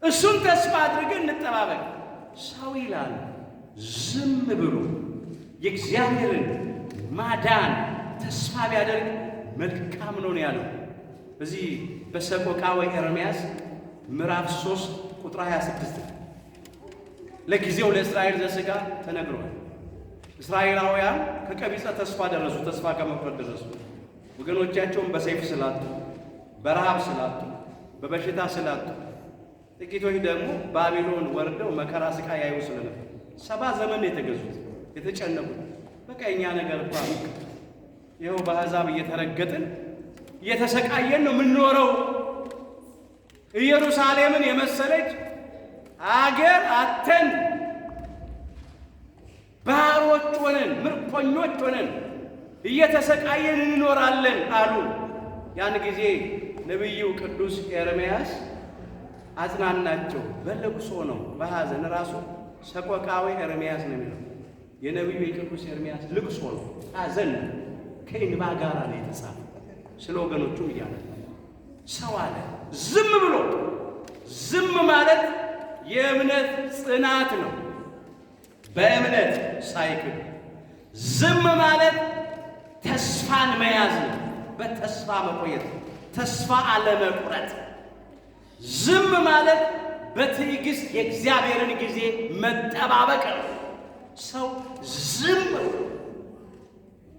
እሱን ተስፋ አድርገን እንጠባበቅ። ሰው ይላል ዝም ብሎ የእግዚአብሔርን ማዳን ተስፋ ቢያደርግ መልካም ነው ነው ያለው። በዚህ በሰቆቃወ ኤርምያስ ምዕራፍ 3 ቁጥር 26 ለጊዜው ለእስራኤል ዘሥጋ ተነግሯል። እስራኤላውያን ከቀቢጸ ተስፋ ደረሱ፣ ተስፋ ከመቁረጥ ደረሱ። ወገኖቻቸውን በሰይፍ ስላጡ፣ በረሃብ ስላጡ፣ በበሽታ ስላጡ፣ ጥቂቶች ደግሞ ባቢሎን ወርደው መከራ ስቃይ ያዩ ስለነበር 70 ዘመን የተገዙት የተጨነቁት። በቃ የእኛ ነገር እኮ ይኸው በአሕዛብ እየተረገጥን እየተሰቃየን ነው የምንኖረው። ኢየሩሳሌምን የመሰለች አገር አተን ባሮች ሆነን ምርኮኞች ሆነን እየተሰቃየን እንኖራለን አሉ። ያን ጊዜ ነቢዩ ቅዱስ ኤርምያስ አጽናናቸው። በለቅሶ ነው፣ በሐዘን ራሱ ሰቆቃዊ ኤርምያስ ነው የሚለው። የነቢዩ የቅዱስ ኤርምያስ ልቅሶ ነው፣ ሐዘን ነው፣ ከእንባ ጋር ነው የተጻፈው። ስለ ወገኖቹም እያለ ሰው አለ ዝም ብሎ ዝም ማለት የእምነት ጽናት ነው። በእምነት ሳይክዱ ዝም ማለት ተስፋን መያዝ ነው። በተስፋ መቆየት፣ ተስፋ አለመቁረጥ። ዝም ማለት በትዕግስት የእግዚአብሔርን ጊዜ መጠባበቅ ነው። ሰው ዝም ብሎ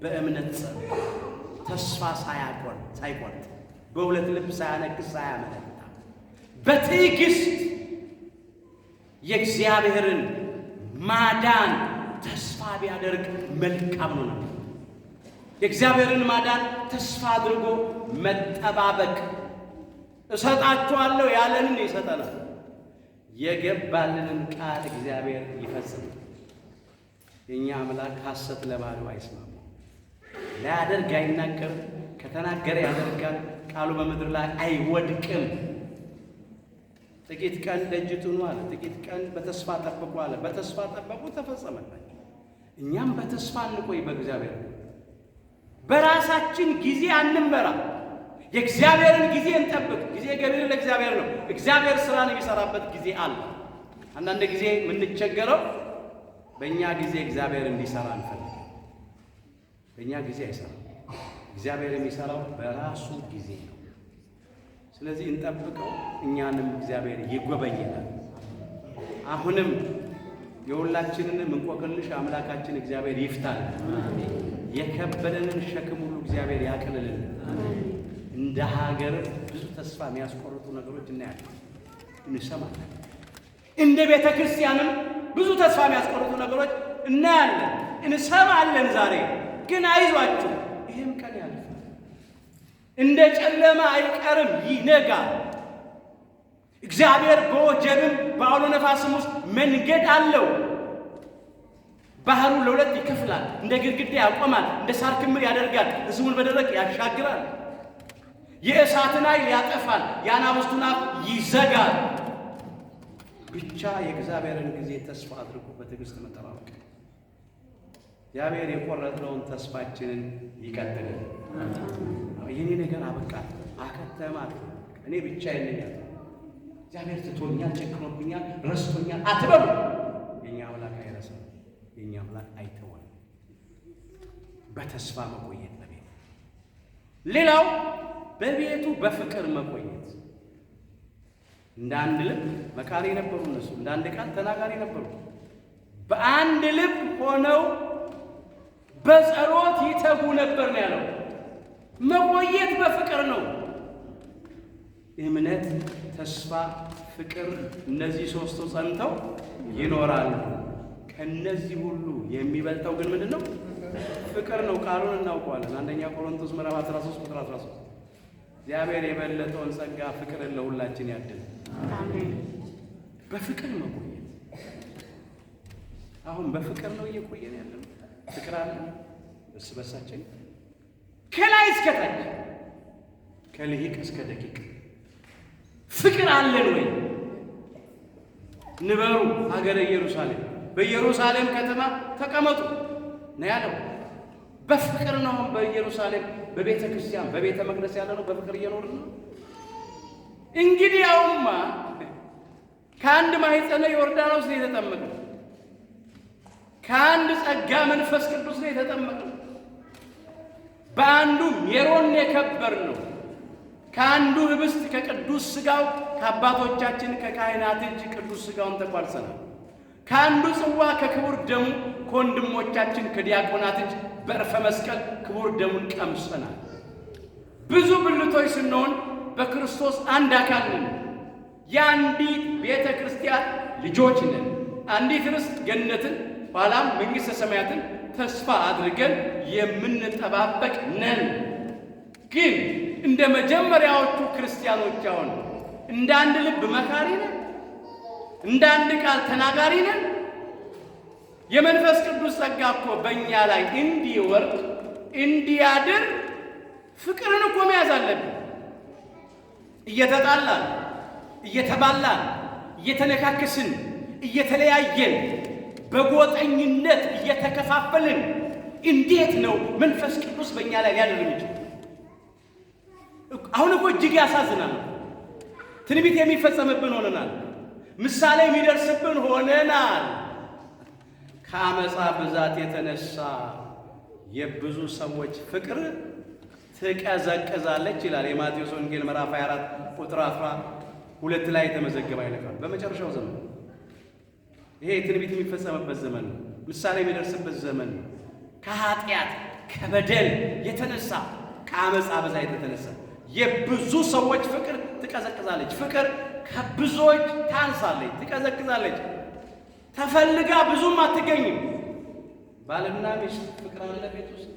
በእምነት ጸንቶ ተስፋ ሳይቆርጥ በሁለት ልብ ሳያነክስ ሳያመነታ በትዕግስት የእግዚአብሔርን ማዳን ተስፋ ቢያደርግ መልካም ነው። የእግዚአብሔርን ማዳን ተስፋ አድርጎ መጠባበቅ። እሰጣችኋለሁ ያለንን ይሰጠናል። የገባልንን ቃል እግዚአብሔር ይፈጽማል። የእኛ አምላክ ሐሰት ለባህሪው አይስማማም። ላያደርግ አይናገርም፣ ከተናገረ ያደርጋል። ቃሉ በምድር ላይ አይወድቅም። ጥቂት ቀን ደጅ ጥኑ አለ። ጥቂት ቀን በተስፋ ጠብቁ አለ። በተስፋ ጠበቁ፣ ተፈጸመላቸው። እኛም በተስፋ እንቆይ በእግዚአብሔር። በራሳችን ጊዜ አንመራ፣ የእግዚአብሔርን ጊዜ እንጠብቅ። ጊዜ ገቢር ለእግዚአብሔር ነው። እግዚአብሔር ስራን የሚሰራበት ጊዜ አለ። አንዳንድ ጊዜ የምንቸገረው በእኛ ጊዜ እግዚአብሔር እንዲሰራ እንፈልግ። በእኛ ጊዜ አይሰራም። እግዚአብሔር የሚሰራው በራሱ ጊዜ ነው። ስለዚህ እንጠብቀው፣ እኛንም እግዚአብሔር ይጎበኘናል። አሁንም የሁላችንንም እንቆቅልሽ አምላካችን እግዚአብሔር ይፍታል። የከበደንን ሸክም ሁሉ እግዚአብሔር ያቅልልን። እንደ ሀገር ብዙ ተስፋ የሚያስቆርጡ ነገሮች እናያለን፣ እንሰማለን። እንደ ቤተ ክርስቲያንም ብዙ ተስፋ የሚያስቆርጡ ነገሮች እናያለን፣ እንሰማለን። ዛሬ ግን አይዟችሁ፣ ይህም ቀን ያልፋል። እንደ ጨለማ አይቀርም፣ ይነጋል። እግዚአብሔር በወጀብም በአውሎ ነፋስም ውስጥ መንገድ አለው። ባህሩን ለሁለት ይከፍላል፣ እንደ ግድግዳ ያቆማል፣ እንደ ሳር ክምር ያደርጋል፣ ሕዝቡን በደረቅ ያሻግራል። የእሳትን ኃይል ያጠፋል፣ የአናብስቱን አፍ ይዘጋል። ብቻ የእግዚአብሔርን ጊዜ ተስፋ አድርጎ በትዕግስት መጠባበቅ። እግዚአብሔር የቆረጥነውን ተስፋችንን ይቀጥልን። የኔ ነገር አበቃ አከተማት፣ እኔ ብቻዬን ነኝ፣ እግዚአብሔር ትቶኛል፣ ጨክኖብኛል፣ ረስቶኛል አትበሉ። የኛ አምላክ አይረሳም። የኛ አምላክ አይተወንም። በተስፋ መቆየት በቤቱ። ሌላው በቤቱ በፍቅር መቆየት። እንደ አንድ ልብ መካሪ ነበሩ እነሱ፣ እንደ አንድ ቃል ተናጋሪ ነበሩ። በአንድ ልብ ሆነው በጸሎት ይተጉ ነበር ነው ያለው። መቆየት በፍቅር ነው። እምነት፣ ተስፋ፣ ፍቅር እነዚህ ሶስቱ ጸንተው ይኖራሉ። ከነዚህ ሁሉ የሚበልጠው ግን ምንድን ነው? ፍቅር ነው። ቃሉን እናውቀዋለን። አንደኛ ቆሮንቶስ ምዕራፍ 13 ቁጥር 13። እግዚአብሔር የበለጠውን ጸጋ ፍቅርን ለሁላችን ያድል። በፍቅር መቆየት። አሁን በፍቅር ነው እየቆየን ያለነው። ፍቅር አለ እርስ በርሳችን ከላይ እስከ ታች፣ ከልሂቅ እስከ ደቂቅ ፍቅር አለን ወይ? ንበሩ ሀገረ ኢየሩሳሌም፣ በኢየሩሳሌም ከተማ ተቀመጡ ነው ያለው። በፍቅር ነው አሁን በኢየሩሳሌም በቤተ ክርስቲያን በቤተ መቅደስ ያለ ነው፣ በፍቅር እየኖርን ነው። እንግዲህ አሁንማ ከአንድ ማኅፀነ ዮርዳኖስ ነው የተጠመቅነው። ከአንድ ጸጋ መንፈስ ቅዱስ ነው የተጠመቅነው። በአንዱ ሜሮን የከበርነው። ከአንዱ ህብስት ከቅዱስ ሥጋው ከአባቶቻችን ከካህናት እጅ ቅዱስ ሥጋውን ተቋርሰናል። ከአንዱ ጽዋ ከክቡር ደሙ ከወንድሞቻችን ከዲያቆናት እጅ በዕርፈ መስቀል ክቡር ደሙን ቀምሰናል። ብዙ ብልቶች ስንሆን በክርስቶስ አንድ አካል ነን። የአንዲት ቤተ ክርስቲያን ልጆች ነን። አንዲት ርስት ገነትን ኋላም መንግሥተ ሰማያትን ተስፋ አድርገን የምንጠባበቅ ነን። ግን እንደ መጀመሪያዎቹ ክርስቲያኖች አሁን እንደ አንድ ልብ መካሪ ነን፣ እንደ አንድ ቃል ተናጋሪ ነን። የመንፈስ ቅዱስ ጸጋ እኮ በእኛ ላይ እንዲወርድ እንዲያድር ፍቅርን እኮ መያዝ አለብን። እየተጣላን፣ እየተባላን፣ እየተነካከስን፣ እየተለያየን፣ በጎጠኝነት እየተከፋፈልን እንዴት ነው መንፈስ ቅዱስ በእኛ ላይ ሊያድር የሚችል? አሁን እኮ እጅግ ያሳዝናል። ትንቢት የሚፈጸምብን ሆነናል። ምሳሌ የሚደርስብን ሆነናል። ከአመፃ ብዛት የተነሳ የብዙ ሰዎች ፍቅር ትቀዘቅዛለች ይላል የማቴዎስ ወንጌል ምዕራፍ 24 ቁጥር 12 ላይ የተመዘገበ ይልካል። በመጨረሻው ዘመን ይሄ ትንቢት የሚፈጸምበት ዘመን ነው። ምሳሌ የሚደርስበት ዘመን ነው። ከኃጢአት ከበደል የተነሳ፣ ከአመፃ ብዛት የተነሳ የብዙ ሰዎች ፍቅር ትቀዘቅዛለች። ፍቅር ከብዙዎች ታንሳለች፣ ትቀዘቅዛለች። ተፈልጋ ብዙም አትገኝም። ባልና ሚስት ፍቅር አለ ቤት ውስጥ?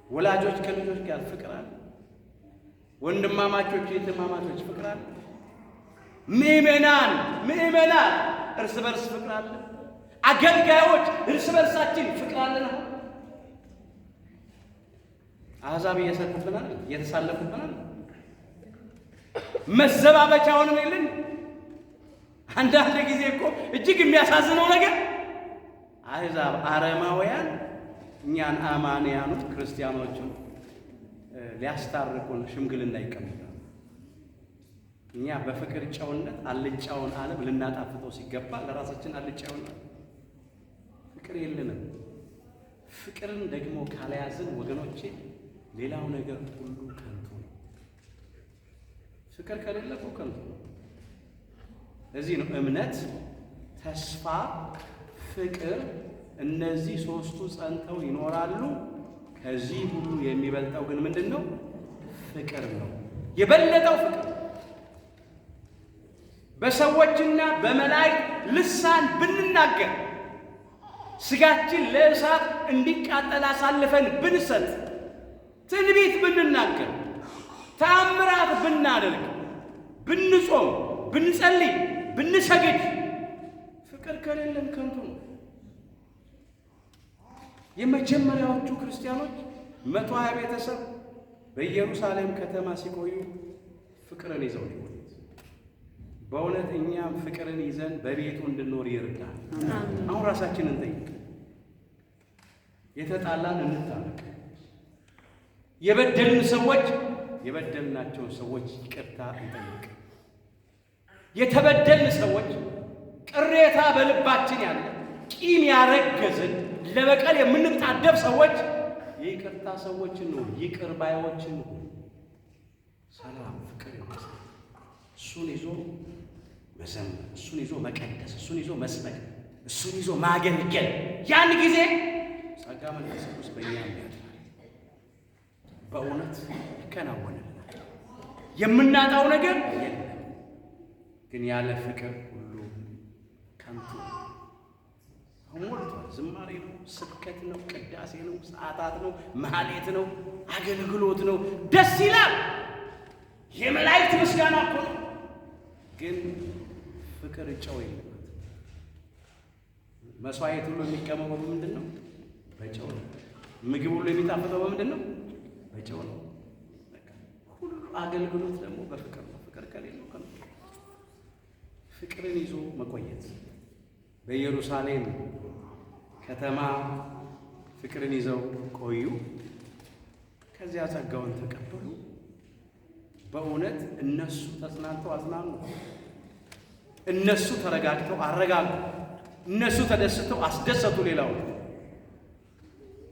ወላጆች ከልጆች ጋር ፍቅር አለ? ወንድማማቾች እህትማማቾች ፍቅር አለ? ምዕመናን ምዕመናት እርስ በርስ ፍቅር አለ? አገልጋዮች እርስ በርሳችን ፍቅር አለን? አሁን አሕዛብ እየሰቁብናል፣ እየተሳለቁብናል። መዘባበቻውንም የለን። አንዳንድ ጊዜ እኮ እጅግ የሚያሳዝነው ነገር አሕዛብ አረማውያን እኛን አማንያኑ ክርስቲያኖቹን ሊያስታርቁን ሽምግልና ይቀመጣሉ። እኛ በፍቅር ጨውነት አልጫውን ዓለም ልናጣፍጠው ሲገባ ለራሳችን አልጫ ይሆናል። ፍቅር የለንም። ፍቅርን ደግሞ ካልያዝን ወገኖቼ ሌላው ነገር ሁሉ ከንቱ ነው። ፍቅር ከሌለ እኮ ከንቱ ነው። ለዚህ ነው እምነት፣ ተስፋ፣ ፍቅር እነዚህ ሶስቱ ጸንተው ይኖራሉ። ከዚህ ሁሉ የሚበልጠው ግን ምንድን ነው? ፍቅር ነው። የበለጠው ፍቅር። በሰዎችና በመላእክት ልሳን ብንናገር፣ ስጋችን ለእሳት እንዲቃጠል አሳልፈን ብንሰጥ፣ ትንቢት ብንናገር፣ ተአምራት ብናደርግ፣ ብንጾም፣ ብንጸልይ፣ ብንሰግድ ፍቅር ከሌለን ከንቱ ነው። የመጀመሪያዎቹ ክርስቲያኖች 120 ቤተሰብ በኢየሩሳሌም ከተማ ሲቆዩ ፍቅርን ይዘው ነው የቆዩት። በእውነት እኛም ፍቅርን ይዘን በቤቱ እንድንኖር ይርዳል። አሁን ራሳችንን እንጠይቅ። የተጣላን እንታረቅ። የበደልን ሰዎች የበደልናቸውን ሰዎች ይቅርታ እንጠይቅ። የተበደልን ሰዎች፣ ቅሬታ በልባችን ያለ፣ ቂም ያረገዝን፣ ለበቀል የምንጣደፍ ሰዎች የይቅርታ ሰዎች እንሁን፣ ይቅር ባዮች እንሁን። ሰላም፣ ፍቅር ይመስላል። እሱን ይዞ መዘመር፣ እሱን ይዞ መቀደስ፣ እሱን ይዞ መስበክ፣ እሱን ይዞ ማገልገል፣ ያን ጊዜ ጸጋ መንፈስ ቅዱስ በእኛም ያድራል። በእውነት ይከናወንልናል። የምናጣው ነገር የለም። ግን ያለ ፍቅር ሁሉ ከንቱ ነው። ሞልቷል። ዝማሬ ነው፣ ስብከት ነው፣ ቅዳሴ ነው፣ ሰዓታት ነው፣ ማህሌት ነው፣ አገልግሎት ነው። ደስ ይላል። የመላእክት ምስጋና እኮ ነው። ግን ፍቅር ጨው የለበት። መስዋዕት ሁሉ የሚቀመመው በምንድን ነው? በጨው ነው። ምግብ ሁሉ የሚጣፍጠው በምንድን ነው? በጨው ነው። በቃ ሁሉ አገልግሎት ደግሞ በፍቅር ነው። ፍቅር ከሌለው ከንቱ ነው። ፍቅርን ይዞ መቆየት፣ በኢየሩሳሌም ከተማ ፍቅርን ይዘው ቆዩ። ከዚያ ጸጋውን ተቀበሉ። በእውነት እነሱ ተጽናንተው አጽናኑ። እነሱ ተረጋግተው አረጋጉ። እነሱ ተደስተው አስደሰቱ ሌላው።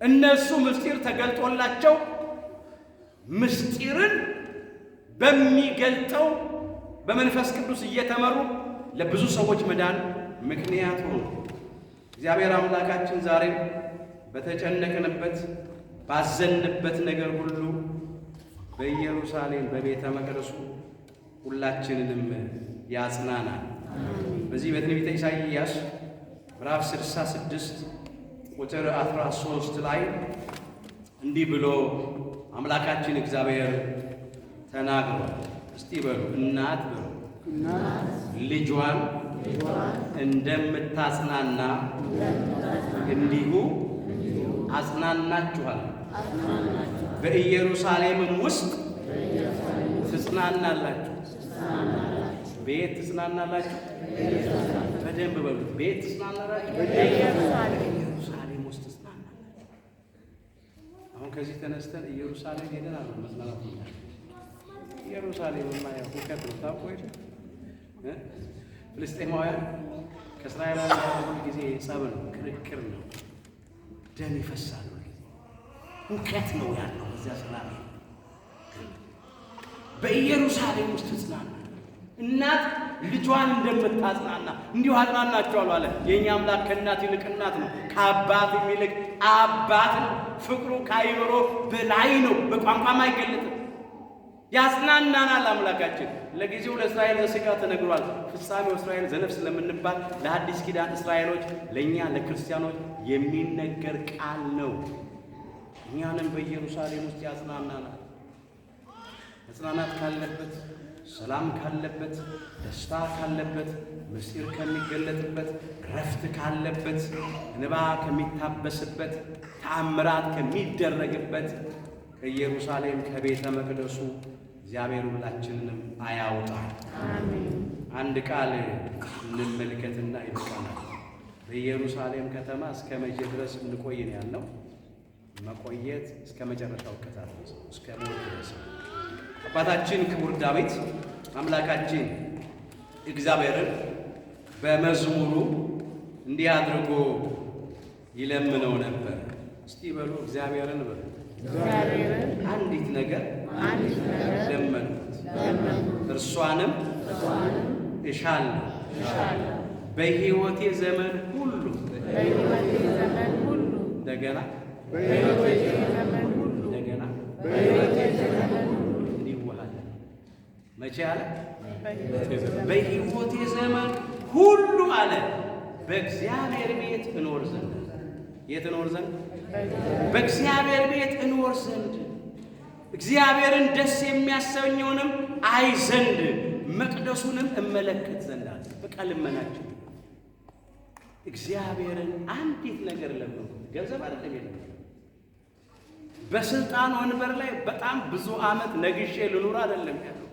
እነሱ ምስጢር ተገልጦላቸው ምስጢርን በሚገልጠው በመንፈስ ቅዱስ እየተመሩ ለብዙ ሰዎች መዳን ምክንያት ሆኑ። እግዚአብሔር አምላካችን ዛሬ በተጨነቅንበት፣ ባዘንበት ነገር ሁሉ በኢየሩሳሌም በቤተ መቅደሱ ሁላችንንም ያጽናናል። በዚህ በትንቢተ ኢሳይያስ ምዕራፍ 66 ቁጥር 13 ላይ እንዲህ ብሎ አምላካችን እግዚአብሔር ተናግሯል። እስቲ በሉ፣ እናት በሉ፣ ልጇን እንደምታጽናና እንዲሁ አጽናናችኋል፣ በኢየሩሳሌምም ውስጥ ትጽናናላችሁ። ቤት ትጽናናላችሁ። በደንብ በሉት። ቤት ትጽናናላችሁ። በኢየሩሳሌም ውስጥ ትጽናናላችሁ። አሁን ከዚህ ተነስተን ኢየሩሳሌም ሄደን አለ መጽናናት ይላል። ኢየሩሳሌምማ ያው ሁከት ነው። ታውቆ የለ፣ ፍልስጤማውያን ከእስራኤላውያን ጋር ሁል ጊዜ ጸብ ነው፣ ክርክር ነው፣ ደም ይፈሳል። ሁል ጊዜ ሁከት ነው ያለው በዚያ፣ ሰላም የለም። በኢየሩሳሌም ውስጥ ትጽናና፣ እናት ልጇን እንደምታጽናና እንዲሁ አጽናናቸዋለሁ አለ። የእኛ አምላክ ከእናት ይልቅ እናት ነው፣ ከአባትም ይልቅ አባት ነው። ፍቅሩ ከአእምሮ በላይ ነው፣ በቋንቋም አይገለጥም። ያጽናናናል አምላካችን። ለጊዜው ለእስራኤል ዘሥጋ ተነግሯል። ፍጻሜው እስራኤል ዘነፍስ ለምንባል ለአዲስ ኪዳን እስራኤሎች፣ ለእኛ ለክርስቲያኖች የሚነገር ቃል ነው። እኛንም በኢየሩሳሌም ውስጥ ያጽናናናል። መጽናናት ካለበት፣ ሰላም ካለበት፣ ደስታ ካለበት፣ ምስጢር ከሚገለጥበት፣ ረፍት ካለበት፣ እንባ ከሚታበስበት፣ ተአምራት ከሚደረግበት ከኢየሩሳሌም ከቤተ መቅደሱ እግዚአብሔር ሁላችንንም አያውጣ። አንድ ቃል እንመልከትና ይበቃናል። በኢየሩሳሌም ከተማ እስከ መቼ ድረስ እንቆይ ነው ያልነው? መቆየት እስከ መጨረሻው ቀን ድረስ፣ እስከ ሞት ድረስ። አባታችን ክቡር ዳዊት አምላካችን እግዚአብሔርን በመዝሙሩ እንዲህ አድርጎ ይለምነው ነበር። እስቲ በሉ፣ እግዚአብሔርን በሉ። አንዲት ነገር ለመንኩት፣ እርሷንም እሻለሁ፣ በሕይወቴ ዘመን ሁሉ፣ እንደገና፣ እንደገና፣ እንዲዋሃለን። መቼ አለ? በሕይወቴ ዘመን ሁሉ አለ፣ በእግዚአብሔር ቤት እኖር ዘንድ። የት እኖር ዘንድ? በእግዚአብሔር ቤት እኖር ዘንድ፣ እግዚአብሔርን ደስ የሚያሰኘውንም አይ ዘንድ፣ መቅደሱንም እመለከት ዘንድ አለ። በቃ ልመናቸው እግዚአብሔርን አንዲት ነገር ለመንኩት። ገንዘብ አይደለም የለም። በስልጣን ወንበር ላይ በጣም ብዙ ዓመት ነግሼ ልኑር አይደለም ያለው።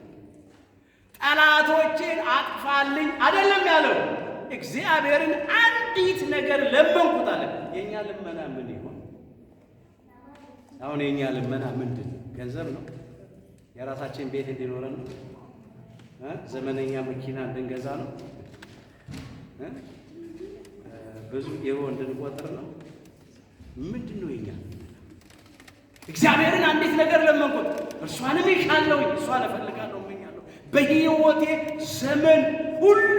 ጠላቶቼን አጥፋልኝ አይደለም ያለው። እግዚአብሔርን አንዲት ነገር ለመንኩት አለ። የእኛ ልመና ምን ይሆን? አሁን የኛ ልመና ምንድን ነው? ገንዘብ ነው? የራሳችን ቤት እንዲኖረን ነው? ዘመነኛ መኪና እንድንገዛ ነው? ብዙ ዩሮ እንድንቆጥር ነው? ምንድን ነው የኛ? እግዚአብሔርን አንዲት ነገር ለመንኩት፣ እርሷንም እሻለሁ፣ እሷን እፈልጋለሁ፣ እመኛለሁ በሕይወቴ ዘመን ሁሉ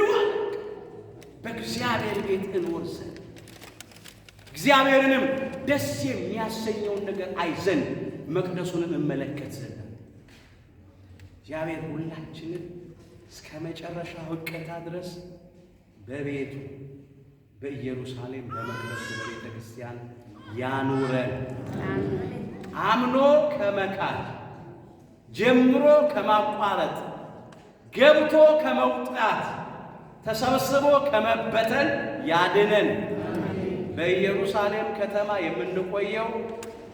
በእግዚአብሔር ቤት እኖር ዘንድ እግዚአብሔርንም ደስ የሚያሰኘውን ነገር አይ ዘንድ መቅደሱንም እመለከት ዘንድ። እግዚአብሔር ሁላችንን እስከ መጨረሻው ሕቅታ ድረስ በቤቱ በኢየሩሳሌም በመቅደሱ በቤተ ክርስቲያን ያኑረን። አምኖ ከመካድ ጀምሮ ከማቋረጥ ገብቶ ከመውጣት ተሰብስቦ ከመበተን ያድነን። በኢየሩሳሌም ከተማ የምንቆየው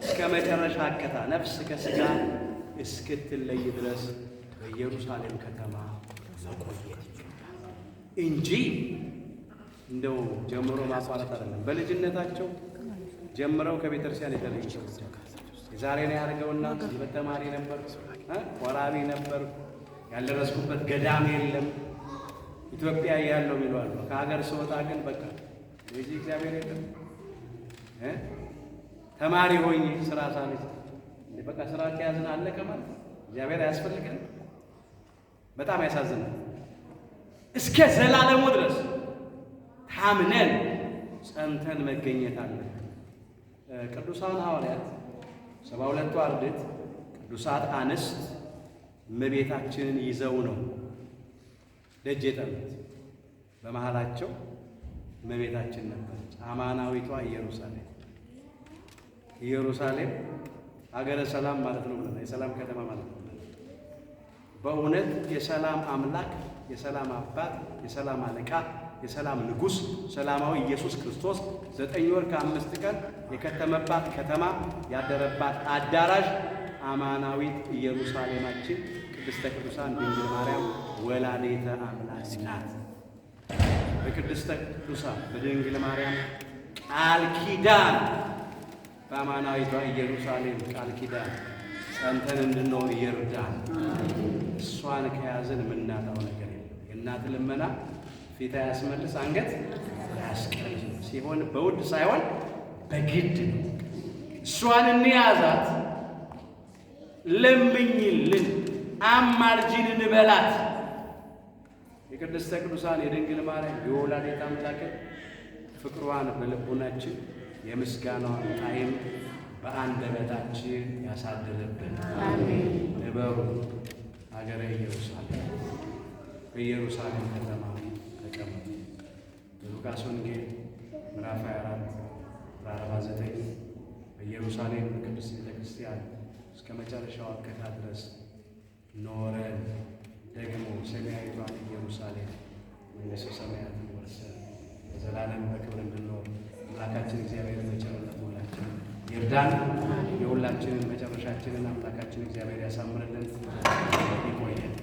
እስከ መጨረሻ ሕቅታ ነፍስ ከሥጋ እስክትለይ ድረስ በኢየሩሳሌም ከተማ መቆየት ይገባል እንጂ እንደው ጀምሮ ማቋረጥ አይደለም። በልጅነታቸው ጀምረው ከቤተክርስቲያን የተለዩ ሰዎች የዛሬ ነው ያደርገውና ሰንበት ተማሪ ነበር፣ ቆራቢ ነበር፣ ያልደረስኩበት ገዳም የለም ኢትዮጵያ ያለው የሚሉ አሉ። ከሀገር ስወጣ ግን በቃ የዚህ እግዚአብሔር የለም። ተማሪ ሆኜ ስራ ሳልይዝ በቃ ስራ ከያዝን አለቀ ማለት እግዚአብሔር አያስፈልገን። በጣም ያሳዝናል። እስከ ዘላለሙ ድረስ ታምነን ጸንተን መገኘት አለብን። ቅዱሳን ሐዋርያት 72ቱ አርድእት ቅዱሳት አንስት እመቤታችንን ይዘው ነው ደጅ የጠኑት። በመሃላቸው እመቤታችን ነበረች፣ አማናዊቷ ኢየሩሳሌም። ኢየሩሳሌም ሀገረ ሰላም ማለት ነው ብለናል። የሰላም ከተማ ማለት ነው። በእውነት የሰላም አምላክ፣ የሰላም አባት፣ የሰላም አለቃ፣ የሰላም ንጉሥ ሰላማዊ ኢየሱስ ክርስቶስ 9 ወር ከ5 ቀን የከተመባት ከተማ ያደረባት አዳራሽ አማናዊት ኢየሩሳሌማችን ቅድስተ ቅዱሳን ድንግል ማርያም ወላዲተ አምላክ ናት። በቅድስተ ቅዱሳን በድንግል ማርያም ቃል ኪዳን በአማናዊቷ ኢየሩሳሌም ቃል ኪዳን ጸንተን እንድንኖር ይርዳን። እሷን ከያዝን የምናጣው ነገር የለም። የእናት ልመና ፊት አያስመልስ አንገት አያስቀይም ሲሆን በውድ ሳይሆን በግድ ነው። እሷን እንያዛት፣ ለምኝልን፣ አማልጂን እንበላት። የቅድስተ ቅዱሳን የድንግል ማርያም የወላዲተ አምላክን ፍቅሯን በልቡናችን የምስጋናዋን ጣዕም በአንደበታችን ያሳድርብን። ንበሩ ሀገረ ኢየሩሳሌም፣ በኢየሩሳሌም ከተማ ተቀመጡ። በሉቃስ ወንጌል ምዕራፍ 24 ቁጥር 49 በኢየሩሳሌም በቅድስት ቤተ ክርስቲያን እስከ መጨረሻው ሕቅታ ድረስ ኖረን ደግሞ ሰማያዊቷን ኢየሩሳሌም መንግሥተ ሰማያትን ወርሰን በዘላለም በክብር እንድንኖር አምላካችን እግዚአብሔር በቸርነቱ ሁላችንን ይርዳን። የሁላችንን መጨረሻችንን አምላካችን እግዚአብሔር ያሳምርልን። ይቆየን።